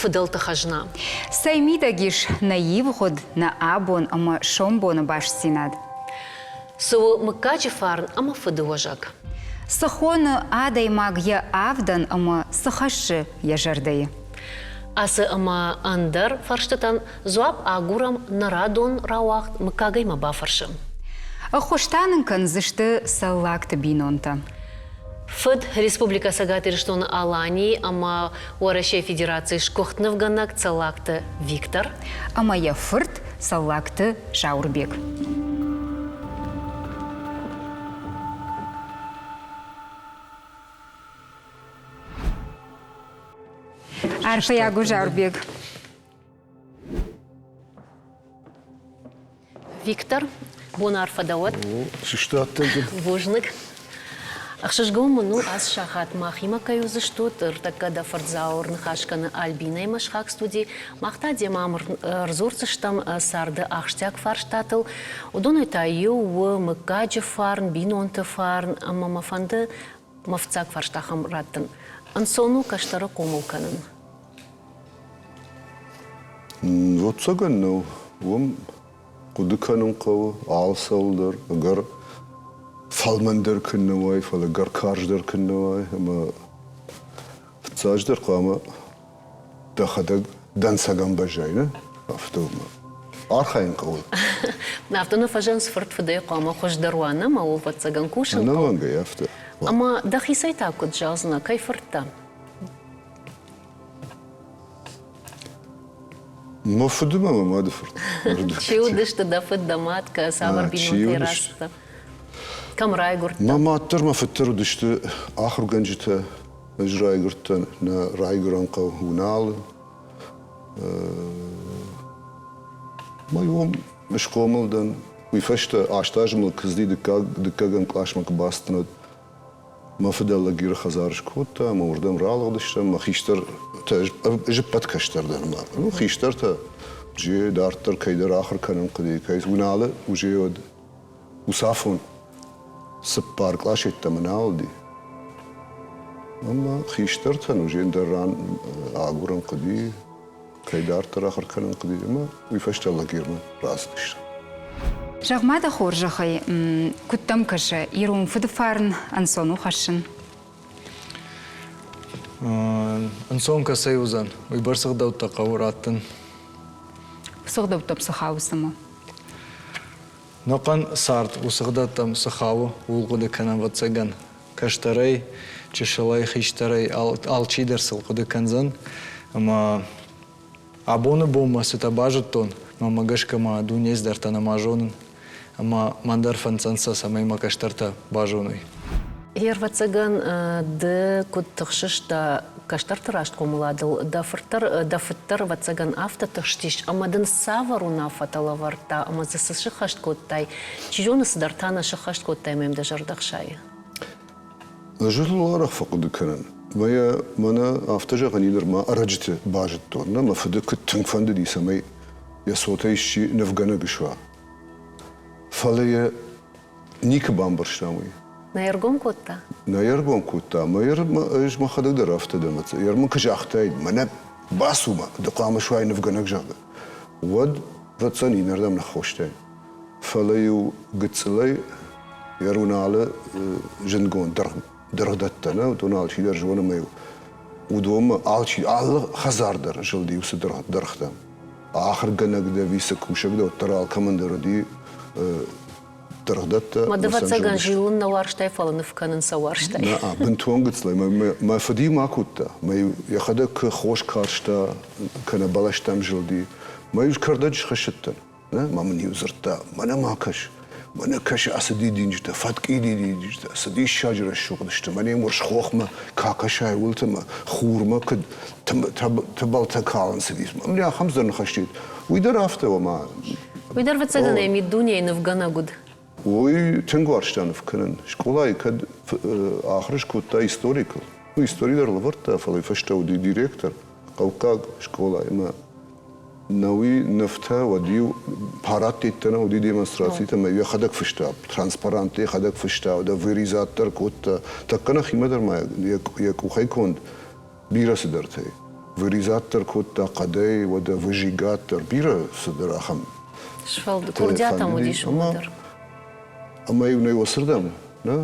фыдӕлты хӕзна? Цӕй мидӕг ис нӕ ивгъуыд, нӕ абон ӕмӕ сомбоны бастдзинад? Цы у мыггаджы фарн ӕмӕ фыдыуӕзӕг? Цы хоны адӕймаг йӕ авдӕн ӕмӕ цы хӕссы йӕ зӕрдӕйы? Ацы ӕмӕ ӕндӕр фӕрстытӕн дзуапп агурӕм нӕ радон рауагъд мыггагӕй ма бафӕрсӕм. Ӕххуыс та нын кӕндзысты Цӕллагты бинонтӕ. Фыд Республикӕ Цӕгат Ирыстоны Аланийы ӕмӕ Уӕрӕсейы Федерацийы сгуыхт нывгӕнӕг Цӕллагты Виктор ӕмӕ йӕ фырт Цӕллагты Зауырбег. Арфӕйаг у, Зауырбег. Виктор, бон арфӕ дӕ уӕд. Сыстадтӕн дын. Бузныг. Ӕхсызгон мын у, ацы сахат махимӕ кӕй уыдзыстут. Ӕртӕккӕ дӕ фырт Зауыр ныхас кӕны Альбинӕимӕ сыхаг студийы. Мах та демӕ ӕрдзурдзыстӕм царды ахсджиаг фарстатыл. Уыдонӕй та иу у мыггаджы фарн, бинонты фарн ӕмӕ мӕ фӕнды мӕ фыццаг фарст ахӕм раттын. Ӕнцон у кӕстӕры хъомыл кӕнын? Ӕвӕццӕгӕн нӕу. Уым хъуыды кӕнын хъӕуы алцӕуыл дӕр, ӕгӕр фӕлмӕндӕр куыннӕ уай, фӕлӕ ӕгӕр карздӕр куыннӕ уай ӕмӕ фыццаджыдӕр хъуамӕ дӕхӕдӕг дӕнцӕгӕн баззай, нӕ? Афтӕ уымӕ. Архайын хъӕуы. Афтӕ нӕ фӕзӕгъынц, фырт фыдӕй хъуамӕ хуыздӕр уа, нӕ ма у, ӕвӕццӕгӕн, кусын хъӕуы. Ӕнӕмӕнгӕй афтӕ. Ӕмӕ дӕхицӕй та куыд зӕгъдзынӕ, кӕй фырт дӕ? Мӕ фыды ма мӕ мады фырт. Чи уыдысты дӕ фыд, дӕ мад, цавӕр бинонтӕй рацыдтӕ? Кӕм райгуырдтӕ? Мӕ мад дӕр, мӕ фыд дӕр уыдысты ахуыргӕнджытӕ. Ӕз райгуырдтӕн нӕ райгуырӕн хъӕу Уналы. Мӕ уым схъомыл дӕн. Уый фӕстӕ 8 азы мыл куыдзди дыккӕгӕм къласмӕ куы бацыдтӕн, уӕд Мӕ фыдӕллӕг Иры хӕдзар скодта ӕмӕ уырдӕм ралыгъдыстӕм. Мӕ хистӕртӕ, ӕз ӕппӕт кӕстӕр дӕн ма. Ну, хистӕртӕ уже дарддӕр кӕйдӕр ахуыр кӕнын хъуыди, кӕй Уыналы уже уӕд уыцафон цыппар кълас йеддӕмӕ нал уыди. Ӕмӕ хистӕртӕн уже ӕндӕр ран агурын хъуыди, кӕй дарддӕр ахуыр кӕнын хъуыди ӕмӕ уый фӕстӕ лагермӕ рацыдысты. Зӕгъ-ма дӕ хорзӕхӕй, куыд дӕм кӕсы, ирон фыды фарн ӕнцон у хӕссын? Ӕнцон кӕцӕй уыдзӕн, уыйбӕрц ӕгъдӕуттӕ хъӕуы раттын. Уыцы ӕгъдӕуттӕм цы хауы цымӕ? Нӕхъӕн цард уыцы ӕгъдӕуттӕм цы хауы, ууыл хъуыды кӕнӕм, ӕвӕццӕгӕн. Кӕстӕрӕй, чысылӕй, хистӕрӕй алчидӕр сыл хъуыды кӕндзӕн. Ӕмӕ абоны бонмӕ цытӕ базыдтон, мӕнмӕ гӕсгӕ ма дунездӕртӕ нӕма зонын. Ӕмӕ мӕн дӕр фӕнддзӕнцӕ, цӕмӕй мӕ кӕстӕртӕ базоной. Ӕвӕццӕгӕн, ды куыд тыхсыс дӕ кӕстӕрты раст хъомыладыл, дӕ фырт дӕр, дӕ фыд дӕр, ӕвӕццӕгӕн, афтӕ тыхстис, ӕмӕ дын цавӕр уынаффӕтӕ лӕвӕрдта ӕмӕ дзы цы сыххӕст кодтай, Чи зоны, цыдӕртӕ нӕ сыххӕст кодтай ӕмӕ йӕм дӕ зӕрдӕ хсайы. Ӕз ыл арӕх фӕхъуыды кӕнын. Мӕ мӕнӕ афтӕ зӕгъӕн и нырма ӕрӕджыты базыдтон, нӕ мӕ фыды куыд тынг фӕндыди, цӕмӕй йӕ цотӕй исчи нывгӕнӕг суа. Фӕлӕ йӕ никуы бамбӕрстам уый. Нӕ ӕргом кодта? Нӕ ӕргом кодта. Мӕ ӕз мӕхӕдӕг дӕр афтӕ дӕн. Мын куы загътаид, мӕнӕ бацу ма, ды хъуамӕ суай нывгӕнӕг, зӕгъгӕ, уӕд, ӕвӕццӕн, иннӕрдӕм ныххостаин. Фӕлӕ-иу гыццылӕй йӕ Руналы зындгонд дыргъдӕттӕ нӕ, уыдон алчидӕр зоны ӕмӕ-иу уыдонмӕ алчи, алы хӕдзар дӕр зылди уыцы дыргътӕм. Ахуыргӕнӕг дӕ ӕви цы кусӕг дӕ, уӕддӕр алкӕмӕн дӕр уыди дыргъдӕттӕ. Мӕ ӕвӕццӕгӕн, зилын нӕ уарзтай, фӕлӕ ныв кӕнын сӕ уарзтай. Нӕ, бынтон гыццылӕй. Мӕ фыд-иу ма кодта. Мӕ-иу йӕхӕдӕг куы хос карста, кӕнӕ бӕлӕстӕм зылди, мӕ-иу кӕрдӕджы схӕссыдтӕн. Ма мын-иу дзырдта, мӕнӕ ма кӕс, мӕнӕ кӕс ацы дидинджытӕ, фӕткъи дидинджытӕ, цы диссаджы рӕсугъд сты, мӕнӕ урс хохмӕ какӕсай уылты мӕ хурмӕ куыд тыбӕлтӕ калынц цыдис. Мӕ ахӕм дзы ныхӕстӕ Уый дӕр афтӕ, ома... Уый дӕр, ӕвӕццӕгӕн, ӕй миддунейы нывгӕнӕг уыд. Уый тынг уарзта ныв кӕнын. Скъолайы кӕд ахуыр скодта историкыл, ну, истори дӕр лӕвӕрдта, фӕлӕ фӕстӕ уыди директор хъӕуккаг скъолайы ӕмӕ нӕуи нывтӕ, уӕд-иу парадтӕ нӕ уыди демонстрацитӕ ӕмӕ йӕхӕдӕг фыста, транспаранттӕ йӕхӕдӕг фыста, уӕдӕ вырезат дӕр кодта. Тӕккӕ нӕхимӕ дӕр ма йӕ къухӕй конд бирӕ цыдӕртӕй. Вырезат дӕр кодта хъӕдӕй, уӕдӕ выжигат дӕр, бирӕ цыдӕр ахӕм. Курдиат ӕм уыдис уымӕ дӕр. Ӕмӕ-иу нӕ уыцырдӕм нӕ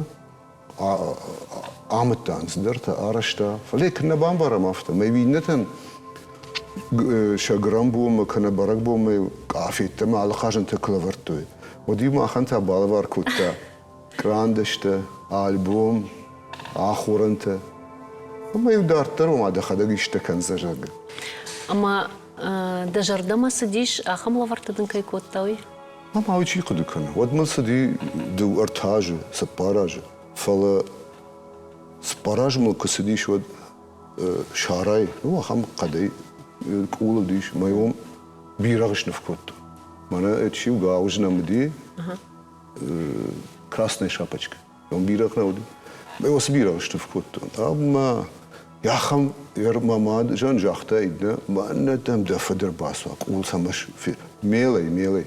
амыдта, цыдӕртӕ арӕзта. Фӕлӕ куы нӕ бамбарӕм афтӕ, мӕ иннӕтӕн сӕ грамбонмӕ кӕнӕ бӕрӕгбонмӕ къафеттӕ ӕмӕ алы хъазӕнтӕ куы лӕвӕрдтой, уӕд-иу махӕн та балӕвар кодта кърандӕстӕ, альбом, ахорӕнтӕ. Ӕмӕ-иу дарддӕр ома дӕхӕдӕг исты кӕндзӕ, зӕгъгӕ. Ӕмӕ дӕ зӕрдӕмӕ цыдис, ахӕм лӕвӕрттӕ дын кӕй кодта, уый? Ӕмӕ уый чи хъуыды кӕны? Уӕд мыл цыди 2-3 азы, 4 азы. Фӕлӕ 4 азы мыл куы цыдис, уӕд сарай, ну, ахӕм хъӕдӕй къул уыдис, мӕ уым бирӕгъ сныв кодтон. Мӕнӕ чи у, гауыз нӕм уыди, красная шапочка. Уым бирӕгъ нӕ уыди. Мӕ уыцы бирӕгъ сныв кодтон. Ӕмӕ ахӕм мӕ мад зӕн загътаид, нӕ, мӕнӕ дӕм дӕ фыд ӕрбацуа, къул цӕмӕ мелӕй, мелӕй.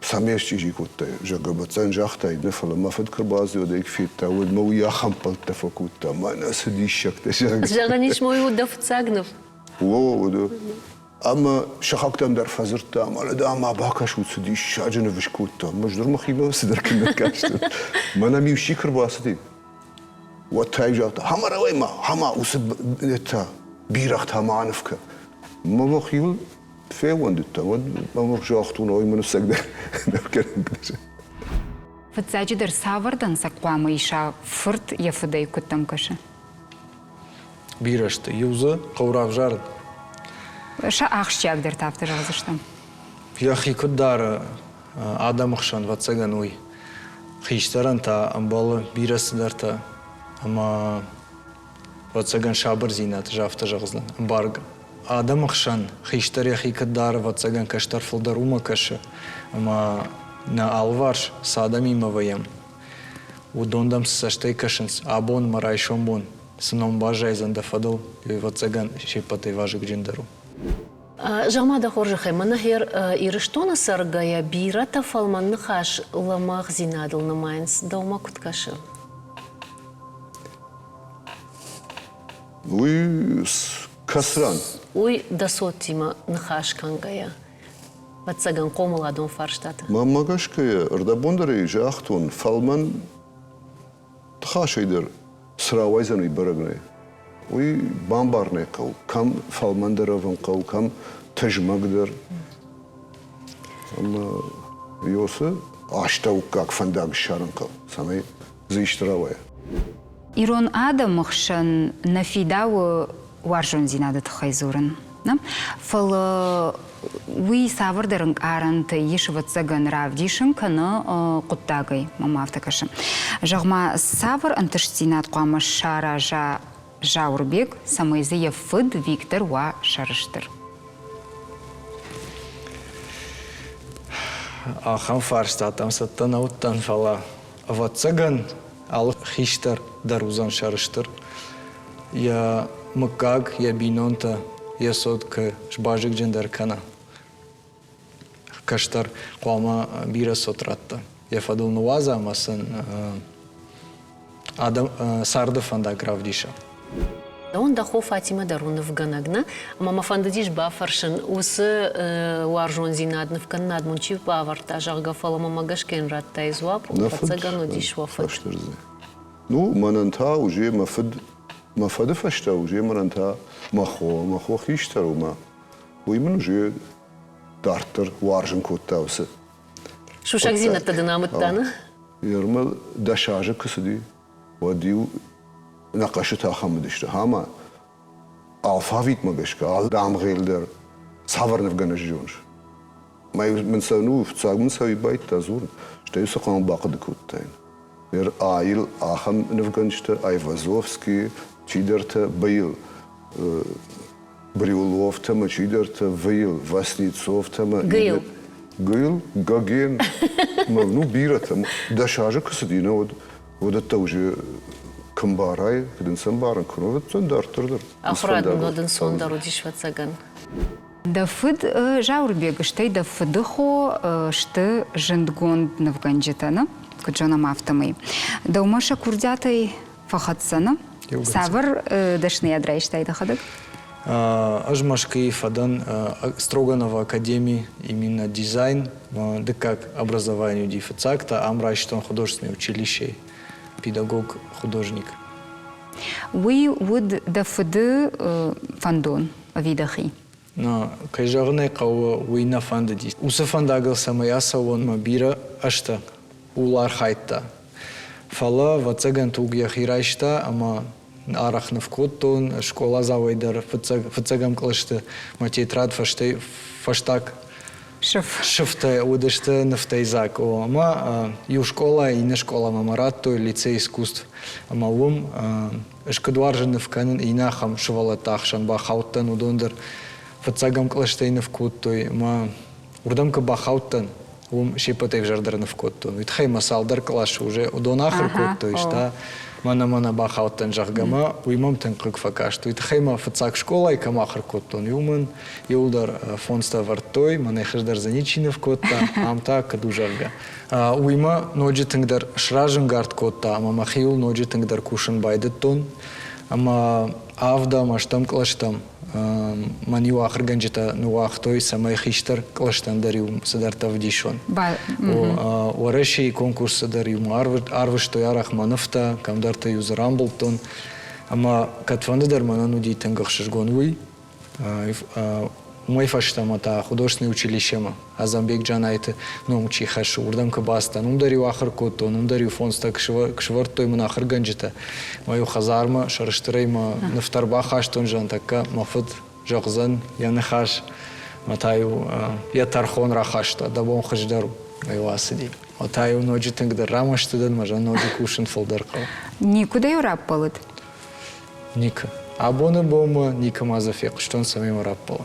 Цӕмӕ счъизи кодтай, зӕгъгӕ, бӕццӕн загътаид, нӕ, фӕлӕ мӕ фыд куы ӕрбацыд, уӕд ӕй куы федта, уӕд мӕ уый ахӕм пълттӕ фӕкодта, мӕнӕ цы диссӕгтӕ, зӕгъгӕ. Зӕгъӕн ис, мой у дӕ фыццаг ныв. О, уыд. Ӕмӕ сыхӕгтӕм дӕр фӕдзырдта, мӕнӕ дам ма бакӕсут, цы диссаджы ныв скодта. Ӕз дӕр мӕхимӕ цыдӕр куы ныккастӕн. Мӕнӕ миу чи куы рбацыди, уӕд та загъта, хама рауай ма, хама уыцы та бирӕгътӕ ма аныв кӕн. Мӕ мӕхиуыл феууӕндыдтӕн, уӕд мӕм загътон, ой, мын ӕцӕгдӕр нывгӕнӕг. Фыццаджыдӕр цавӕр дӕнцӕг хъуамӕ иса фырт йӕ фыдӕй, куыд дӕм кӕсы? Бирӕ сты. Иу дзы хъӕу равзарын. Сӕ ахсджиагдӕртӕ афтӕ зӕгъдзыстӕм. Йӕхи куыд дары адӕмы хсӕн, ӕвӕццӕгӕн, уый. Хистӕрӕн та ӕмбӕлы бирӕ цыдӕртӕ ӕмӕ, ӕвӕццӕгӕн, сабырдзинад, ӕз афтӕ зӕгъдзынӕн, ӕмбаргӕ. Адӕмы хсӕн хистӕр йӕхи куыд дары, ӕвӕццӕгӕн, кӕстӕр фылдӕр уымӕ кӕсы, ӕмӕ нӕ алыварс цы адӕмимӕ вӕййӕм, Уыдон дӕм цы цӕстӕй кӕсынц абон ӕмӕ райсом бон, цы ном баззайдзӕн дӕ фӕдыл, ӕвӕццӕгӕн, се ппӕтӕй вазыгджындӕр у. Зӕгъ-ма дӕ хорзӕхӕй, мӕнӕ гъер Ирыстоны цӕргӕйӕ бирӕтӕ фӕлмӕн ныхас лӕмӕгъдзинадыл нымайынц. Дӕумӕ куыд кӕсы? Уый кӕсран. Уый дӕ цотимӕ ныхас кӕнгӕйӕ. ӕвӕццӕгӕн, хъомыладон фарстаты. Мӕнмӕ гӕсгӕ, ӕрдӕбон дӕр ӕй загътон, фӕлмӕн ныхасӕй дӕр цы рауайдзӕн, уый бӕрӕг нӕй. Уый бамбарын ӕй хъӕуы, кӕм фӕлмӕндӕр ӕвӕн хъӕуы, кӕм тызмӕгдӕр. Ӕмӕ Иосы астӕуккаг фӕндаг ссарын хъӕуы, цӕмӕй дзы исты рауайа. Ирон адӕмы хсӕн нӕ фидауы уарзондзинады тыххӕй дзурын. Фӕлӕ уый цавӕрдӕр ӕнкъарӕнтӕ ис, ӕвӕццӕгӕн, равдисын кӕны хъуыддагӕй, мӕм афтӕ кӕсы. Зӕгъ-ма, цавӕр ӕнтыстдзинад хъуамӕ сараза Зауырбег, цӕмӕй дзы йӕ фыд Виктор уа сӕрыстыр? Ахӕм фарстатӕм цӕттӕ нӕ уыдтӕн, фӕлӕ, ӕвӕццӕгӕн, алы хистӕр дӕр уыдзӕн сӕрыстыр. Йӕ мыггаг, йӕ бинонтӕ, йӕ цот куы сбазыгджындӕр кӕна. Кӕстӕр хъуамӕ бирӕ цот радта. Йӕ фӕдыл ныууадза ӕмӕ сын адӕм царды фӕндаг равдиса. Дӕуӕн дӕ хо Фатимӕ дӕр у нывгӕнӕг, нӕ? Ӕмӕ мӕ фӕндыдис бафӕрсын, уыцы уарзондзинад, нывкӕнынад мын чи бавӕрдта, зӕгъгӕ, фӕлӕ мӕмӕ гӕсгӕ йын радтай дзуапп, ӕвӕццӕгӕн, уыдис уӕ фыд. Ну, мӕнӕн та уже мӕ фыд, мӕ фыды фӕстӕ уже мӕнӕн та мӕ хо, мӕ хо хистӕр у, мӕ уый мын уже дарддӕр уарзын кодта уыцы. Сусӕгдзинӕдтӕ дын амыдта, нӕ? Ермӕ 10 азы куы цыди, уӕд-иу нӕ хъӕсытӕ ахӕм уыдысты, ӕмӕ алфавитмӕ гӕсгӕ алы дамгъӕйыл дӕр цавӕр нывгӕнӕджы зоныс? Мӕ мын сӕ ну фыццаг мын сӕ уый байдта дзурын, стӕй цы хъуамӕ бахъуыды кодтаин. Ныр А-йыл ахӕм нывгӕнджытӕ Айвазовский, чидӕртӕ Б-йыл Брюловтӕ ӕмӕ чидӕртӕ В-йыл Васнецовтӕ ӕмӕ Г-йыл. Г-йыл Гоген, ну бирӕтӕ. 10 азы куы цыди, нӕ уӕд уыдӕттӕ уже куы мбарай, куы дын сӕ мбарын куы уыдзӕн дарддӕр дӕр. Ахуырад уӕд ӕнцондӕр уыдис, ӕвӕццӕгӕн. Дӕ фыд Зауырбег, стӕй дӕ фыдыхо сты зындгонд нывгӕнджытӕ, нӕ? Куыд зонӕм, афтӕмӕй. Дӕумӕ сӕ курдиатӕй фӕхӕццӕ, нӕ? Цавӕр дӕсныйад райстай дӕхӕдӕг? Ӕз Мӕскуыйы фӕдӕн Строгановы академи именно дизайн, дыккаг образование уыди фыццаг та ам райстон художественный училищейы педагог-художник. Уый уыд дӕ фыды фӕндон ӕви дӕхи? Кӕй зӕгъын ӕй хъӕуы, уый нӕ фӕндыди. Уыцы фӕндагыл цӕмӕй ацӕуон, мӕ бирӕ ӕзтӕ ууыл архайдта. Фӕлӕ, ӕвӕццӕгӕн, туг йӕхи райста ӕмӕ арӕх ныв кодтон, скъоладзауӕй дӕр фыццӕгӕм кълӕсты мӕ тетрад фӕстаг сыфтӕ уыдысты нывтӕй дзаг. О, ӕмӕ иу скъолайӕ иннӕ скъоламӕ мӕ радтой лицей искусств ӕмӕ уым ӕз куыд уарзын ныв кӕнын, иннӕ ахӕм сывӕллӕтты ӕхсӕн бахаудтӕн, уыдон дӕр фыццӕгӕм кълӕстӕй ныв кодтой ӕмӕ уырдӕм куы бахаудтӕн, уым се ппӕтӕй ӕвзӕрдӕр ныв кодтон. Уый тыххӕй мӕ цалдӕр къласы уже уыдон ахуыр кодтой, ста мӕнӕ-мӕнӕ бахаудтӕн, зӕгъгӕ мӕ уый мӕм тынг хъыг фӕкаст. Уый тыххӕй мӕ фыццаг скъолайы кӕм ахуыр кодтон, иу мын иуылдӕр фондзтӕ ӕвӕрдтой, мӕнӕй хуыздӕр дзы ничи ныв кодта, ам та куыд у, зӕгъгӕ. Уый мӕ ноджы тынгдӕр сразӕнгард кодта ӕмӕ мӕхиуыл ноджы тынгдӕр кусын байдыдтон. Ӕмӕ авдӕм, ӕстӕм кълӕстӕм мӕн-иу ахуыргӕнджытӕ ныууагътой, цӕмӕй хистӕр кълӕстӕн дӕр-иу цыдӕртӕ ӕвдисон. Уӕрӕсейы конкурсы дӕр-иу мӕ арвыстой арӕх мӕ нывтӕ, кӕмдӕрты-иу дзы рамбылдтон. Ӕмӕ кӕдфӕнды дӕр мӕнӕн уыди тынг ӕхсызгон уый, Уымӕй фӕстӕмӕ та художественный училищемӕ Азамбег Джанайты ном чи хӕссы, уырдӕм куы бацыдтӕн, уым дӕр-иу ахуыр кодтон, уым дӕр-иу фондзтӕ куы сӕвӕрдтой мын ахуыргӕнджытӕ. Мӕ-иу хӕдзармӕ сӕрыстырӕй мӕ нывтӕ ӕрбахастон, зӕгъын, тӕккӕ мӕ фыд зӕгъдзӕн йӕ ныхас, мӕ та-иу йӕ тӕрхон рахаста, дӕ бон хуыздӕр у, мӕ-иу ацыди. Мӕ та-иу ноджы тынгдӕр рамӕсты дӕн, мӕ зӕгъын, ноджы кусын фылдӕр хъӕуы. Никуыдӕй раппӕлыд? Никы. Абоны бонмӕ никӕмӕ дзы фехъуыстон, цӕмӕй мӕ раппӕла.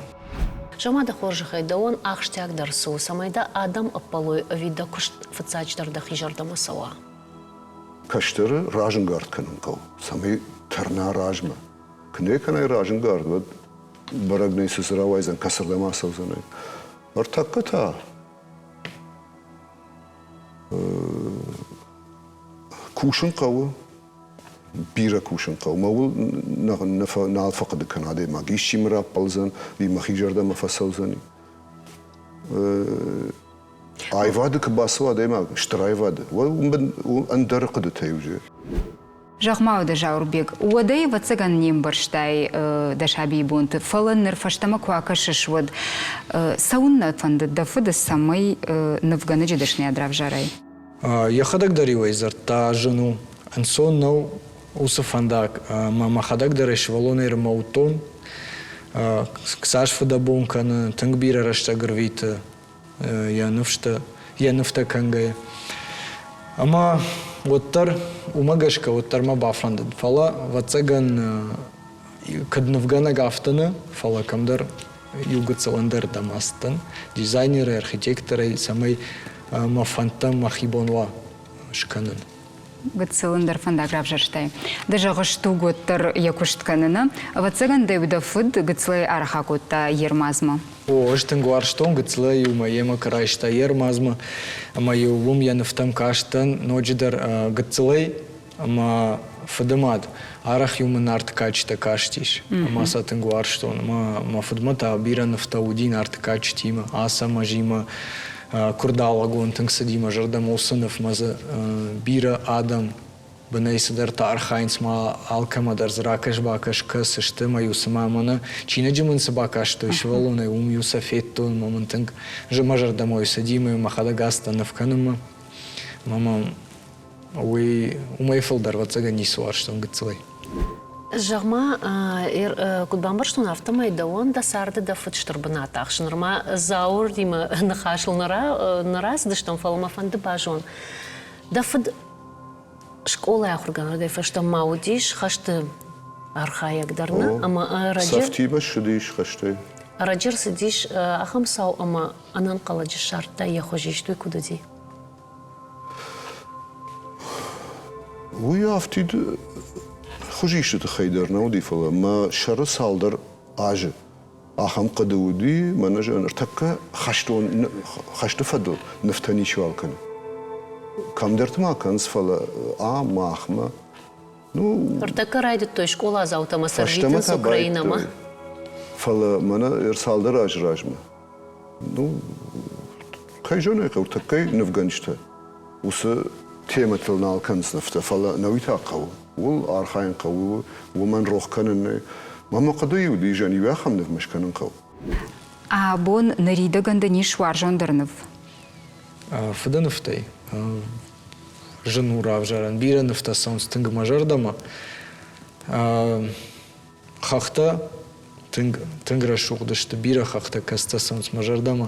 Зӕгъ-ма дӕ хорзӕхӕй, дӕуӕн ахсджиагдӕр цы у, цӕмӕй дӕ адӕм ӕппӕлой ӕви дӕ куыст фыццаджыдӕр дӕхи зӕрдӕмӕ цӕуа? Кӕстӕры разӕнгард кӕнын хъӕуы, цӕмӕй тырна размӕ. Куы нӕ кӕнай разӕнгард, уӕд бӕрӕг нӕй, цы дзы рауайдзӕн, кӕцырдӕм ацӕудзӕн. Ӕртӕккӕ та кусын хъӕуы, бирӕ кусын хъӕуы. Мӕ уыл нал фӕхъуыды кӕны адӕймаг. Исчи мын раппӕлдзӕн, уый мӕхи зӕрдӕмӕ фӕцӕудзӕни. Аивады куы бацӕуа адӕймаг, стыр аивады, уӕд уым ӕндӕр хъуыдытӕ уже. Зӕгъ-ма уӕдӕ, Зауырбег, уӕдӕй ӕвӕццӕгӕн не мбӕрстай дӕ сабийы бонты, фӕлӕ ныр фӕстӕмӕ куы акӕсыс, уӕд цӕуыннӕ фӕндыд дӕ фыды, цӕмӕй нывгӕнӕджы дӕсныйад равзарай? Йӕхӕдӕг дӕр-иу ӕй дзырдта, зын у, ӕнцон нӕу уыцы фӕндаг. Ӕмӕ мӕхӕдӕг дӕр ӕй сывӕллонӕй ӕрмӕ уыдтон. Цас фыдӕбон кӕны, тынг бирӕ рӕстӕг ӕрвиты йӕ ныфстӕ, йӕ нывтӕ кӕнгӕйӕ. Ӕмӕ уӕддӕр, уымӕ гӕсгӕ уӕддӕр мӕ бафӕндыд. Фӕлӕ, ӕвӕццӕгӕн, кӕд нывгӕнӕг афтӕ нӕ, фӕлӕ кӕмдӕр иу гыццыл ӕндӕрдӕм ацыдтӕн дизайнерӕй, архитекторӕй, цӕмӕй мӕ фӕндтӕ мӕхи бон уа скӕнын. Гыццыл ӕндӕр фӕндаг равзӕрстай. Ды зӕгъыс, туг уӕддӕр йӕ куыст кӕныны. Ӕвӕццӕгӕн дӕ дӕ фыд гыццылӕй арӕх акодта йе рмадзмӕ. О, ӕз тынг уарзтон гыццылӕй-иу мӕ йемӕ куы райста йе рмадзмӕ, ӕмӕ-иу уым йӕ нывтӕм кастӕн ноджыдӕр гыццылӕй ӕмӕ фыдымад арӕх-иу мын Нарты кадджытӕ кастис, ӕмӕ сӕ тынг уарзтон. Ӕмӕ мӕ фыдмӕ та бирӕ нывтӕ уыди Нарты кадджытимӕ, Ацӕмӕзимӕ, Куырдалӕгон тынг цыди мӕ зӕрдӕмӕ уыцы нывмӕ дзы бирӕ адӕм бынӕй цыдӕртӕ архайынц ма алкӕмӕ дӕр дзы ракӕс-бакӕс кӕс сты ӕмӕ-иу цыма мӕнӕ чиныджы мын цы бакастой сывӕллонӕй, уым-иу сӕ федтон ӕмӕ мын тынг мӕ зӕрдӕмӕ цыди ӕмӕ мӕхӕдӕг ацыдтӕн ныв кӕнынмӕ. Ӕмӕ мӕм Уый уымӕй фылдӕр, ӕвӕццӕгӕн, ницы уарзтон гыццылӕй. Зӕгъ-ма, куыд бамбӕрстон, афтӕмӕй дӕуӕн дӕ царды дӕ фыд стыр бынат ахсы. Нырма Зауыримӕ ныхасыл нӕ рацыдыстӕм, фӕлӕ мӕ фӕнды базон. Дӕ фыд скъолайы ахуыргӕнӕгӕй фӕстӕмӕ уыдис хӕсты архайӕг дӕр нӕ? Ӕмӕ ӕрӕджы... Цӕфтимӕ ссыдис хӕстӕй. Ӕрӕджы рцыдис ахӕм цау, ӕмӕ ӕнӕнхъӕлӕджы ссардта йӕ хуызист. Уый куыд уыди? Уый афтид хуызисты тыххӕй дӕр нӕ уыди, фӕлӕ мӕ сӕры цалдӕр азы ахӕм хъуыды уыди, мӕнӕ ныртӕккӕ хӕстон хӕсты фӕдыл нывтӕ ничиуал кӕны. Кӕмдӕрты ма кӕнынц, фӕлӕ а махмӕ ну Ныртӕккӕ райдыдтой скъоладзаутӕ ӕмӕ сӕ рвитынц Украинӕмӕ. Фӕлӕ мӕнӕ ӕрцалдӕр азы размӕ, ну, кӕй зоны, хъӕуы тӕккӕ нывгӕнджытӕ уыцы темӕтыл нал кӕнынц нывтӕ, фӕлӕ нӕуи та хъӕуы. Ууыл архайын хъӕуы, уымӕн рох кӕнын нӕй. Мӕ мӕ хъуыдыйы уыди, зӕн иу ахӕм нывмӕ скӕнын хъӕуы. Абон ныридӕгӕн дын ис уарзондӕр ныв? Фыды нывтӕй зын у равзарӕн. Бирӕ нывтӕ цӕуынц тынг мӕ зӕрдӕмӕ. Хӕхтӕ тынг, тынг рӕсугъд сты, бирӕ хӕхтӕ кӕцытӕ цӕуынц мӕ зӕрдӕмӕ.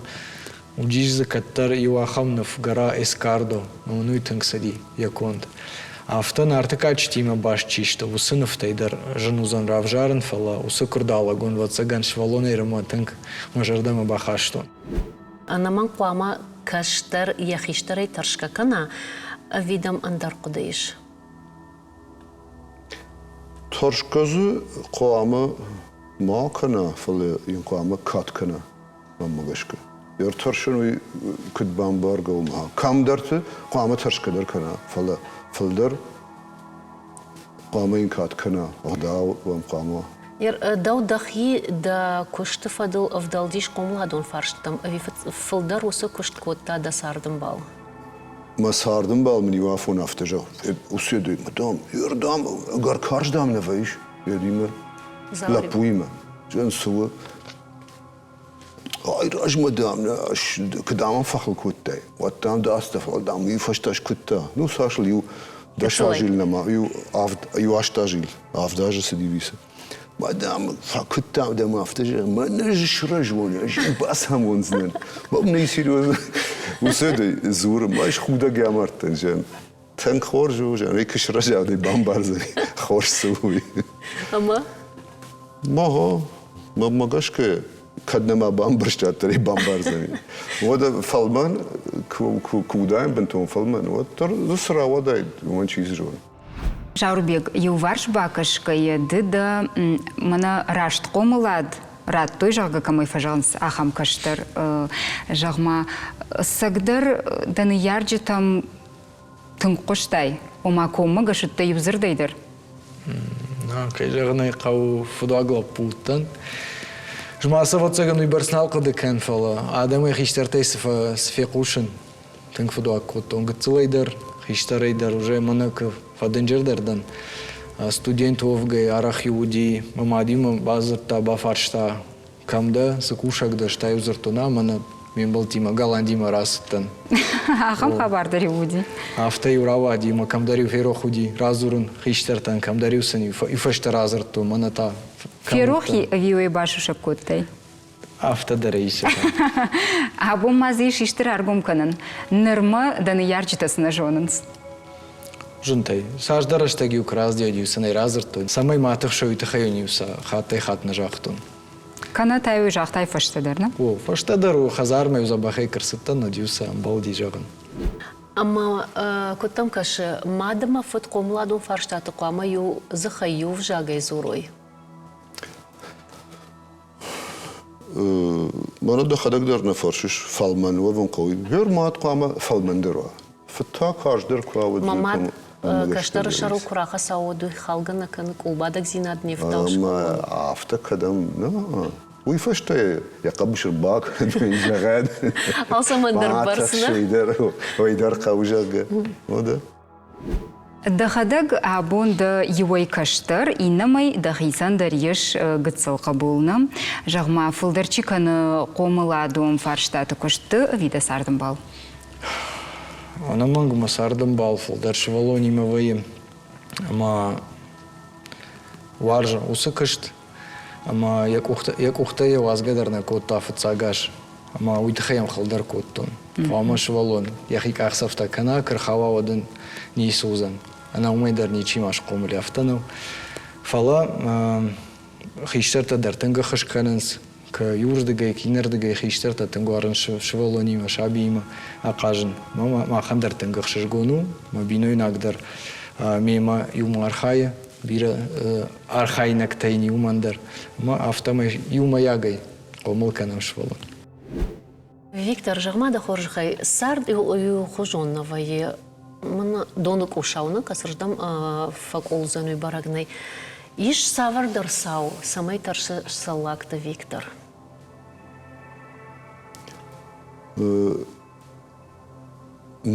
Уыдис дзы кӕддӕр иу ахӕм ныв гора Эскардо, ӕмӕ мын уый тынг цыди йӕ конд. Афтӕ Нарты кадджытимӕ баст чи сты, уыцы нывтӕй дӕр зын уыдзӕн равзарын, фӕлӕ уыцы куырдалӕгон, ӕвӕццӕгӕн, сывӕллонӕй рымӕ тынг мӕ зӕрдӕмӕ бахастон. Ӕнӕмӕнг хъуамӕ кӕстӕр йӕ хистӕрӕй тӕрсгӕ кӕна, ӕви дӕм ӕндӕр хъуыды ис? Тӕрсгӕ дзы хъуамӕ ма кӕна, фӕлӕ йын хъуамӕ кад кӕна, мӕнмӕ гӕсгӕ. Йе ртӕрсын уый куыд бамбаргӕ у ма. Кӕмдӕрты хъуамӕ тӕрсгӕ дӕр кӕна, фӕлӕ фылдӕр хъуамӕ йын кад кӕна, ӕгъдау ӕм хъуамӕ. Дӕу дӕхи дӕ куысты фӕдыл ӕвдӕлдис хъомыладон фарстытӕм ӕви фылдӕр уыцы куыст кодта дӕ цардӕмбал? Мӕ цардӕмбал мын иу афон афтӕ зӕгъы, уседой, мадам, ердам, ӕгӕр карз дам нӕ вӕййыс, едимӕ, лӕппуимӕ. Зӕгъын, цы у? Ай размӕ, дам, куы дам ӕм фӕхыл кодтай, уӕд дам дӕ ацыдтӕ, фӕлӕ дам уый фӕстӕ скуыдта. Ну, цас ыл иу 10 азы нӕма, иу авд, иу аст азы, авд азы цыди висы. Мадам, фӕкуыдтам дӕм афтӕ зӕгъ, мӕнӕ ӕз сырӕзон, ӕз бацамондзынӕн. Мӕм нӕ серьезно уыцы дзуры, ма схудӕг амардтӕн, зӕгъын. Тынг хорз у, зӕгъын, ӕй куы сырӕза, уӕд ӕй бамбардзӕни, хорз цы у, уый. Ӕмӕ? Мого, мӕнмӕ гӕсгӕ, кӕд нӕма бамбӕрста, уӕддӕр ӕй бамбардзӕни. Уӕдӕ фӕлмӕн куы уыдаин бынтон фӕлмӕн, уӕддӕр дзы цы рауадаид, уымӕн чи цы зоны. Заурбег, иуварс бакӕсгӕйӕ, ды дӕ мӕнӕ раст хъомылад радтой, зӕгъгӕ, кӕмӕй фӕзӕгъынц, ахӕм кӕстӕр. Зӕгъ-ма, цӕгдӕр дӕ ныййарджытӕм тынг хъуыстай, ома коммӕгӕс уыдтӕ иу дзырдӕй дӕр? Кӕй зӕгъын ӕй хъӕуы, фыдуаг лӕппу уыдтӕн. Зма сӕ ӕвӕццӕгӕн уыйбӕрц нал хъуыды кӕн, фӕлӕ адӕмӕй хистӕртӕй цы фехъусын, Тынг фыдуаг кодтон гыццылӕй дӕр, хистӕрӕй дӕр, уже мӕнӕ куы фӕдынджырдӕр дӕн. Студент уӕвгӕй арӕх-иу уыди, мӕ мад-иу бадзырдта, бафарста, кӕм дӕ, цы кусӕг дӕ, стӕй-иу дзырдтон, а мӕнӕ ме мбӕлттимӕ Голландимӕ рацыдтӕн. Ахӕм хабар дӕр-иу уыди? Афтӕ-иу рауади, ӕмӕ кӕмдӕр-иу ферох уыди радзурын хистӕртӕн, кӕмдӕр-иу сын иу фӕстӕ радзырдтон, мӕнӕ та. Ферох и ӕви уӕ басусӕг кодтай? Афтӕ дӕр ис. Абон ма дзы ис исты раргом кӕнын. Нырмӕ дӕ ныййарджытӕ цы нӕ зонынц? Зынтӕй. Цасдӕр рӕстӕг-иу куы раздӕр-иу сын ӕй радзырдтон, цӕмӕй ма тыхсой, уый тыххӕй-иу сӕ хаттӕй-хатт нӕ загътон. Кӕнӕ та-иу загътай фӕстӕдӕр, нӕ? О, фӕстӕдӕр у, хӕдзармӕ-иу дзӕбӕхӕй куы рцыдтӕн, уӕд-иу сӕ ӕмбӕлди зӕгъын. Ӕмӕ куыд дӕм кӕсы, мад ӕмӕ фыд хъомыладон фарстаты хъуамӕ иу дзыхӕй, иу взагӕй дзурой? Мӕнӕ дӕхӕдӕг дӕр нӕ фӕрсыс, фӕлмӕн уӕвын хъӕуы. Гъер мад хъуамӕ фӕлмӕндӕр уа. Фыд та карздӕр куы уа, уӕд Мӕ мад кӕстӕры сӕрыл куы рахӕца, уӕд уый халгӕ нӕ кӕны, къулбадӕгдзинад не фтауы Ӕмӕ афтӕ кӕдӕм нӕ, уый фӕстӕ йӕ хъӕбысы бакӕн, зӕгъӕд. Алцӕмӕн дӕр бӕрц нӕ? Уый дӕр хъӕуы, зӕгъгӕ. Уӕдӕ. Дӕхӕдӕг абон дӕ иуӕй кӕстӕр, иннӕмӕй дӕхицӕн дӕр ис гыццыл хъӕбул нӕ? Зӕгъ-ма, фылдӕр чи кӕны хъомыладон фарстаты куысты ӕви дӕ цардӕмбал? Ӕнӕмӕнг мӕ цардӕмбал фылдӕр сывӕллонимӕ вӕййы ӕмӕ уарзы уыцы куыст ӕмӕ йӕ къухтӕ йӕ уадзгӕ дӕр нӕ кодта фыццаг аз ӕмӕ уый тыххӕй йӕм хыл дӕр кодтон. Хъуамӕ сывӕллон йӕхи къахдзӕфтӕ кӕна, куы рхауа, уӕд ын ницы уыдзӕн. Ӕнӕ уымӕй дӕр ничи ма схъомыл, афтӕ нӕу. Фӕлӕ хистӕртӕ дӕр тынг ӕххуыс кӕнынц, иуырдыгӕй, иннӕрдыгӕй хистӕртӕ тынг уарзынц сывӕллонимӕ, сабиимӕ ахъазын. Махӕн дӕр тынг ӕхсызгон у, мӕ бинойнаг дӕр мемӕ иумӕ архайы, бирӕ архаинӕгтӕ йын иумӕн дӕр. Ӕмӕ афтӕмӕй иумӕйагӕй хъомыл кӕнӕм сывӕллон. Виктор, зӕгъ-ма дӕ хорзӕхӕй, цард иухуызон нӕ вӕййы. Мын доны къусау нӕ кӕцырдӕм фӕкъулдзӕн, уый бӕрӕг нӕй. Ис цавӕрдӕр цау, цӕмӕй тӕрсы Цӕллагты Виктор?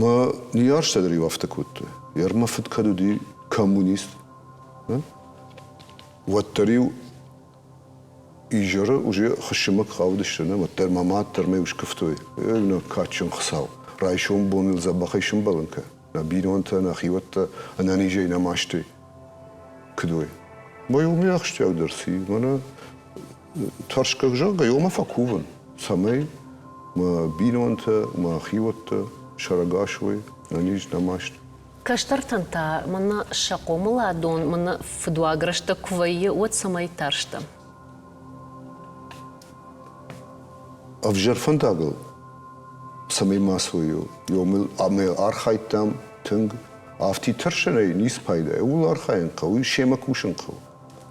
Мӕ ныййарджытӕ дӕр-иу афтӕ кодтой. Йер мӕ фыд кӕд уыди коммунист, уӕддӕр-иу изӕры уже хуыссынмӕ куы хъавыдысты, нӕ, уӕддӕр мӕ мад дӕр мӕ-иу скуывтой, нӕ кадджын Хуыцау, райсом боныл дзӕбӕхӕй сымбӕлын кӕ, нӕ бинонтӕ, нӕ хиуӕттӕ ӕнӕнизӕй нӕ мастӕй куыд уой. Мӕ уымӕй ахсджиагдӕр цы и, мӕнӕ тӕрсгӕ, зӕгъгӕ, ёмӕ фӕкувын, цӕмӕй мӕ бинонтӕ, мӕ хиуӕттӕ сӕрӕгас уой, ӕнӕниз, нӕ маст. Кӕстӕртӕн та мӕнӕ сӕ хъомыладон, мӕнӕ фыдуаг рӕстӕг куы вӕййы, уӕд цӕмӕй тарстӕ? Ӕвзӕр фӕндагыл цӕмӕй ма суой, ёмыл ӕмӕ архайдтам тынг. Афтид тӕрсынӕй ницы пайда, ууыл архайын хъӕуы, семӕ кусын хъӕуы.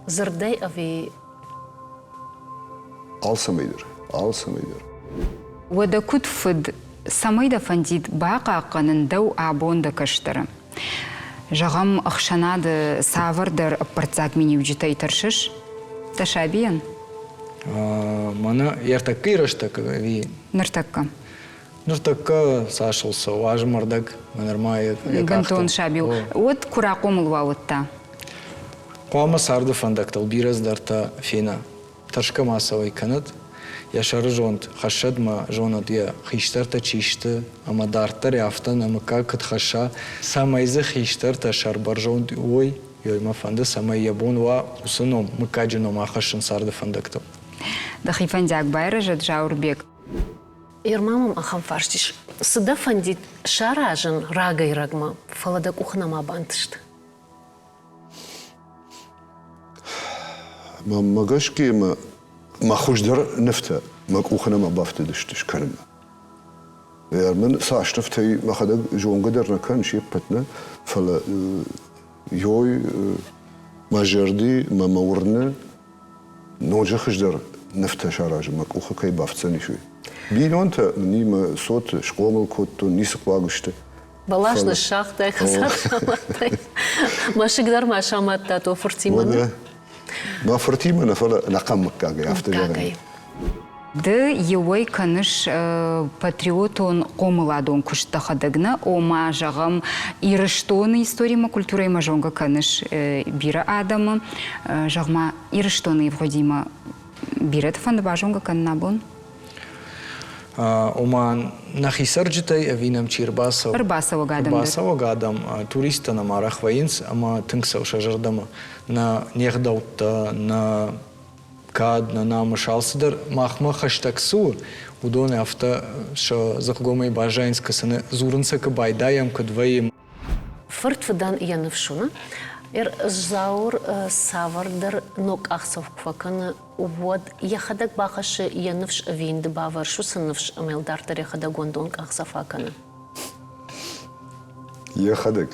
Дзырдӕй ӕви Алцӕмӕй дӕр, алцӕмӕй дӕр. Уӕдӕ куыд фыд, цӕмӕй дӕ фӕндид бахъахъхъӕнын дӕу абон дӕ кӕстӕры? Зӕгъӕм, ӕхсӕнады цавӕрдӕр ӕппӕрццаг миниуджытӕй тӕрсыс дӕ сабийӕн? Мӕнӕ ӕртӕккӕйы рӕстӕг ӕви? Ныртӕккӕ. Ныртӕккӕ цасыл цӕуы азмӕрдӕг, нырма йӕ Бынтон саби у. Уӕд куы рахъомыл уа, уӕд та? Хъуамӕ царды фӕндӕгтыл бирӕ цыдӕртӕ фена. Тӕрсгӕ ма цӕуӕй кӕнӕд, йӕ сӕрызонд хӕссӕд мӕ зонӕд йӕ хистӕртӕ чи сты ӕмӕ дарддӕр афтӕ нӕ мыггаг куыд хӕсса, цӕмӕй дзы хистӕртӕ сӕрбӕрзонд уой, ёй мӕ фӕнды, цӕмӕй йӕ бон уа уыцы ном, мыггаджы ном ахӕссын царды фӕндӕгтыл. Дӕхи фӕндиаг байрӕзӕд, Зауырбег. Ерма мӕм ахӕм фарст ис. Цы дӕ фӕндид саразын рагӕй-рӕгмӕ, фӕлӕ дӕ къухы нӕма бантыст? Мӕнмӕ гӕсгӕ мӕ мӕ хуыздӕр нывтӕ мӕ къухы нӕма бафтыдысты скӕнынмӕ. Мын цас нывтӕй мӕхӕдӕг зонгӕ дӕр нӕ кӕнын се ппӕт нӕ, фӕлӕ ёй мӕ зӕрди мӕ мӕ уырны ноджы хуыздӕр нывтӕ саразын мӕ къухы кӕй бафтдзӕнис, уый. Бинонтӕ мын мӕ цот схъомыл кодтон, ницы хъуаг сты. Бӕлас ныссагътай, хӕдзар самадтай. Мӕсыг дӕр ма самадта то фыртимӕ. Мӕ фыртимӕ нӕ, фӕлӕ ӕнӕхъӕн мыггагӕй афтӕ зӕгъӕн. Ды иуӕй кӕныс патриотон хъомыладон куыст дӕхӕдӕг нӕ, ома, зӕгъӕм, Ирыстоны историмӕ, культурӕимӕ зонгӕ кӕныс бирӕ адӕмы. Зӕгъ-ма, Ирыстоны ивгъуыдимӕ бирӕты фӕнды базонгӕ кӕнын абон? Ома, нӕхи цӕрджытӕй ӕви нӕм чи ӕрбацӕуы? Ӕрбацӕуӕг адӕм дӕр. Ӕрбацӕуӕг адӕм, туристтӕ нӕм арӕх вӕййынц ӕмӕ тынг цӕуы сӕ зӕрдӕмӕ. Нӕ не гъдӕуттӕ, нӕ кад, нӕ намыс, алцыдӕр махмӕ хӕстӕг цы у, уыдон афтӕ сӕ дзыхъгомӕй баззайынц, куы сын дзурын сӕ куы байдайӕм, куыд вӕййы. Фырт фыдӕн йӕ ныфс уыны. Зауыр цавӕрдӕр ног къахдзӕф куы фӕкӕны, уӕд йӕхӕдӕг бахӕссы йӕ ныфс ӕви йын ды бавӕрс уыцы ныфс ӕмӕ йыл дарддӕр йӕхӕдӕг уӕндон къахдзӕф акӕны? Йӕхӕдӕг.